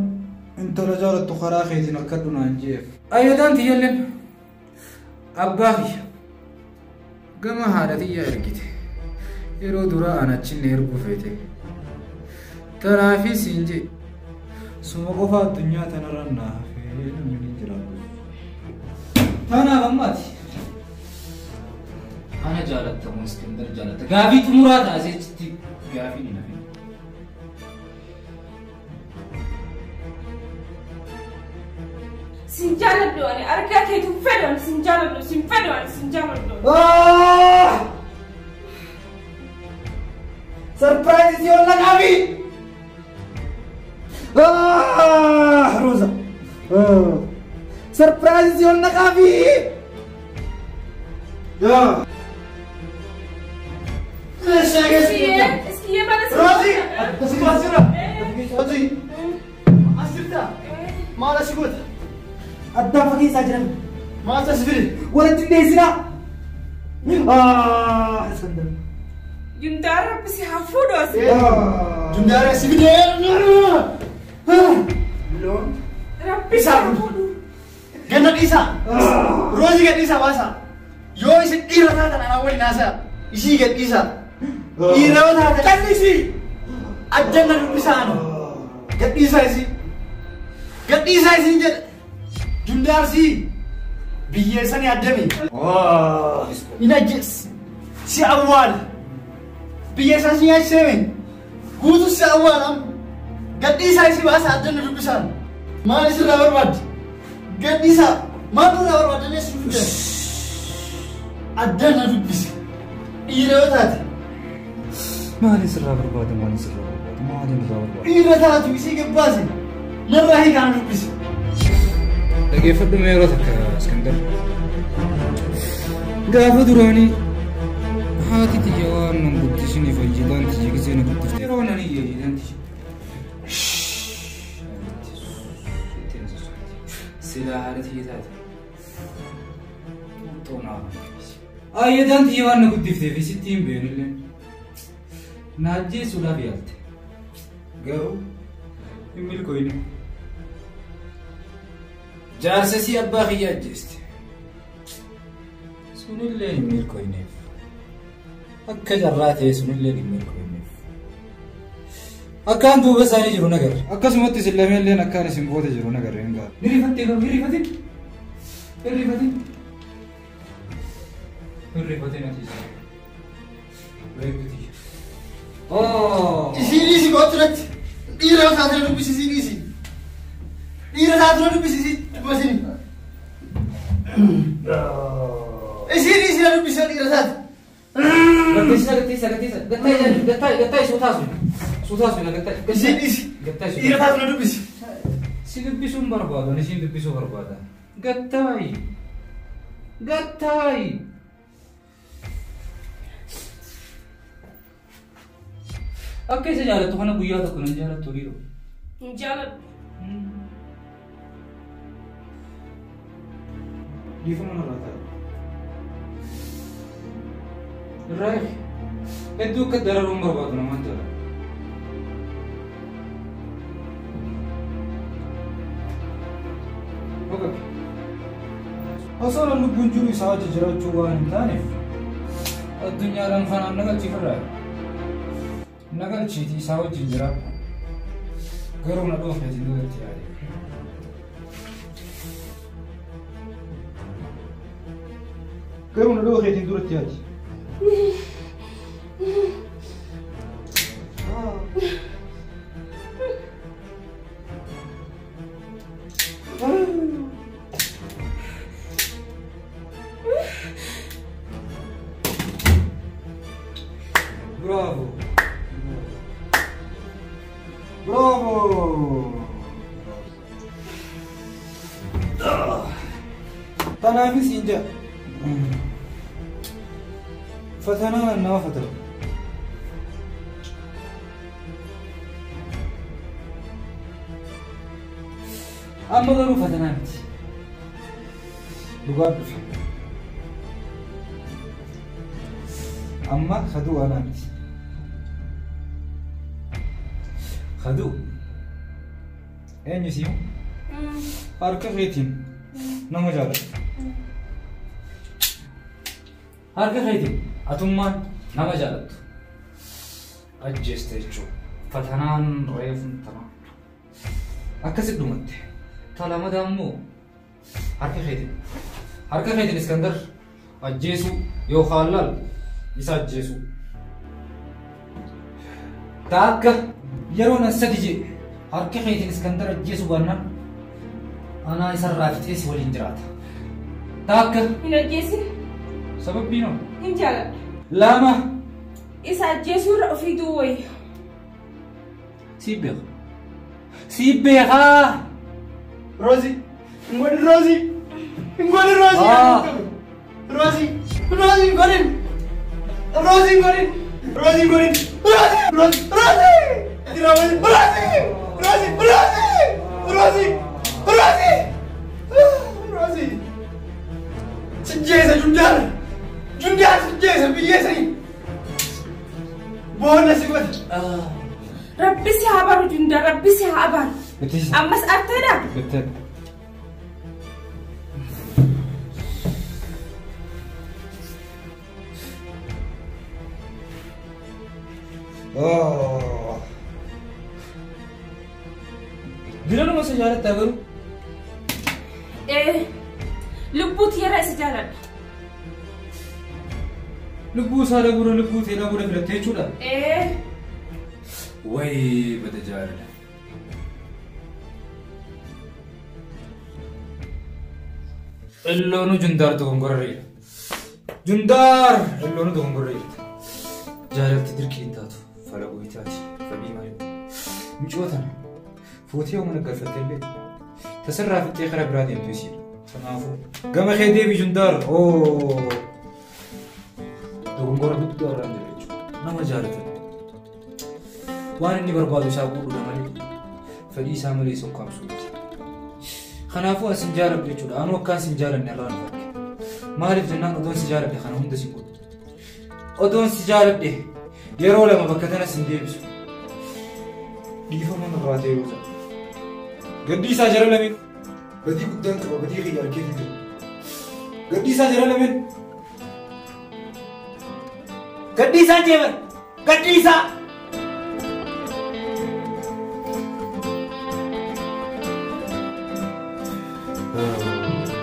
intala jaalattu karaa keetiin akka dhunaan jeef. Ayyadaan tiyyalleen abbaa kiyya gama haadha tiyya ergite. Yeroo duraa an achinne erguu feete. Tanaafis hin jee suma qofa addunyaa tanarra naa hafee namni ni jiraatu. Tanaaf ammaati. Ana jaalattamu Iskandar jaalatta. Gaafii xumuraa taasise gaafii ni nafe. Sin jaaladhu ani argaa keetu fedhu ani sin jaaladhu sin fedhu ani sin jaaladhu. Surprise ሲሆን ለቃቢ ሮዛ ሰርፕራይዝ ሲሆን ነቃቢ Addaan fageessaa jiran. Maaltu as fide? Walitti dhiyeessinaa. Jundaara Rabbi si haa fuudhu as. Jundaara si fide. Rabbi si haa fuudhu. Ganna dhiisaa. Roozii gad dhiisaa baasaa. Yoo isin dhiira taatan anaa waliin haasa'a. Ishii gad dhiisaa. Dhiira yoo taatan callisii. Ajjanna dubbisaa ana. Gad dhiisaa isii. Gad dhiisaa isiin jedhe. Jundaarsi biyyeessanii addami. Inajjes si awwaal. Biyyeessaa si nyaachisee guutuu si awwaal amma. Gadhiisaa isii baasaa addanna dubbisaan. Maal isirraa barbaadde? Gadhiisaa maaltu irraa barbaadde si dubbise? Addanna dubbise. Dhiira yoo taate. Maal isirraa barbaadde? Maal isirraa barbaadde? Maal irraa barbaadde? Dhiira taatu isii gabbaase. Narraa hiikaan dubbise. Dhaggeeffadhu mee yeroo takka Iskandar. Gaafa duraanii haati tiyya waan nan guddisiniif fayyadaan tiyya gisee na guddifte. Yeroo nan iyya tiyya. Silaa haadha tiyya taate. Xuuxxoo naa Ayyadaan tiyya waan na guddifteef sitti hin beeknillee. Na ajjeesuudhaaf yaalte. Garuu hin milkooyne. Jaarsa si abbaa kiyya ajjeeste. Sunillee hin milkooyneef. Akka jarraa ta'e sunillee hin milkooyneef. Akkaan duuba isaanii jiru nagarre. Akkasumatti isin lameenilleen akkaan isin booda jiru nagarre hin gaara. Ni rifattee garuu hin rifatin. Hin rifatin. Hin rifatin ati isa. Beektu. Isii dhiisi gootu irratti. Dhiira taatee dubbisi isii dhiisi. Dhiira taatee dubbisi isii dubbisini. Isii dhiisi na dubbisi dhiira taate. Gatteessa gatteessa gatteessa gattaa gattaa gattaa suutaa sun suutaa sun gattaa. Isii dhiisi. Dhiira taate na dubbisi. Si dubbisuun barbaadu ani siin dubbisuu barbaada. Gattaayi gattaayi. Akka isa jaalattu kana guyyaa tokko nan jaalattu dhiiroo. Hin jaaladhu. Dhiifama narraa ta'a. Irraa hedduu akka dararuun barbaadu namaan tola. Osoo nan lubbuun jiru isaa wajji jiraachuu waan hin taaneef addunyaadhaan kanaan na galchiifirraa. Na galchiitii isaa wajjin jiraadhu. Garuu na dhoofeetiin duratti yaade. Garuu na dhoofeetiin duratti yaade. Bravo! Bravo! Tanaafis hin jedha. Fatanaa nama fatara. Amma garuu fatanaa miti. Dhugaa dhufe. Amma kaduu anaa miti. Kaduu. Eenyu simu? Harka keetiin nama jaalladhu. Harka keetiin atummaan nama jaallattu. Ajjeeste jechuudha. Fatanaan reefuun tanaa. Akkasitti dhumatte. Talamadaa immoo harka keetiin. Harka keetiin Iskandar ajjeesuu yookaan laal isa ajjeesuu. Taakka yeroo nan sadi jee harka keetiin Iskandar ajjeesuu baannaan anaa isarraa fixee si waliin jiraata. Taakka. Hin ajjeesin. Sababbiin hoo? Hin jaaladha. Lama. Isa ajjeesuurra ofii du'uu wayya. Siif beeka. Siif beekaa. Rozi. Hin godhin Rozi. Hin godhin Rozi. Rozi. Rozi hin godhin. Rozi hin godhin. Rozi hin godhin. Rozi. Rozi. Rozi. Rozi. Rozi. Rozi. Rozi. Rozi. Rozi. Sijjeesa Jundaar. Jundaar sijjeesa biyyeessanii. Boonna si godhe. Rabbi si haa baru Jundaar. Rabbi si haa baru. Ammas arteedha? Bitteedha. Diranuma isa jaalattaa garuu? Lubbuu tiyyaarraa isa jaaladha. Lubbuu isaa dhabuudha lubbuu tee dhabuudha filattee jechuudha? Wayi bada jaalala. Illoonu Jundaar dogongorarreera. Jundaar illoonu dogongorarreera. Jaalalti dirqii hin taatu. Fala goyitaati. Fadhii malee. Micoo tana fuutee yoo mana galfatte illee tasirraa fixxee karaa biraa deemtu isiidha. Kanaafuu gama kee deebi Jundaar. Dogongora guddaa irraan jira jechuudha. Nama jaalatan. Waan inni barbaadu isaa guutuudha malee fedhii isaa malee isa ukkaamsuu miti. Kanaafuu as hin jaaladhu jechuudha. Anuu akkaan sin jaalanne irraa nu fakke. Maaliif jennaan odoon si jaaladhe kana hunda sin godhu. Odoon si jaaladhe yeroo lama bakka tana sin deebisu. Dhiifama nurraa ta'e yoo ta'u. Gaddii isaa jara lameen. Badii guddaan qaba badii kiyya argee hin jiru. Gaddii isaa jara lameen. Gaddii isaa jeeban. Gaddii isaa.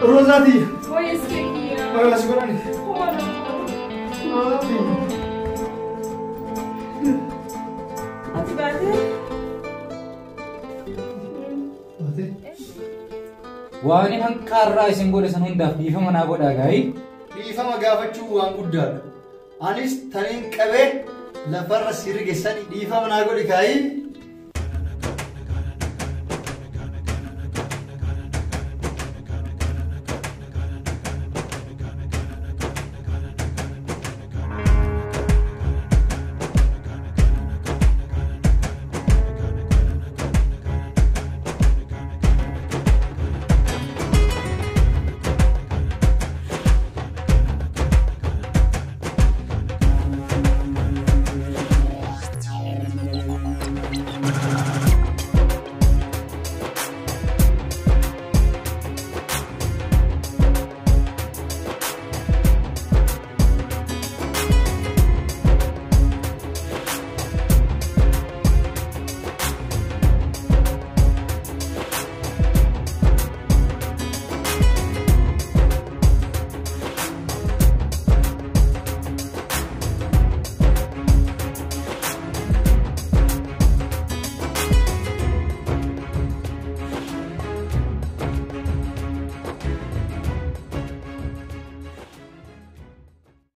Rozaati. Wayi iskee. Magaalaa si godhani. Rozaati. Ati baatee? Waan hanqaarraa isin godhe san hundaaf dhiifama naa godhaa gaa'ii. Dhiifama gaafachuu waan guddaadha. Anis taniin qabee lafarra si rigesani dhiifama naa godhi kaayii.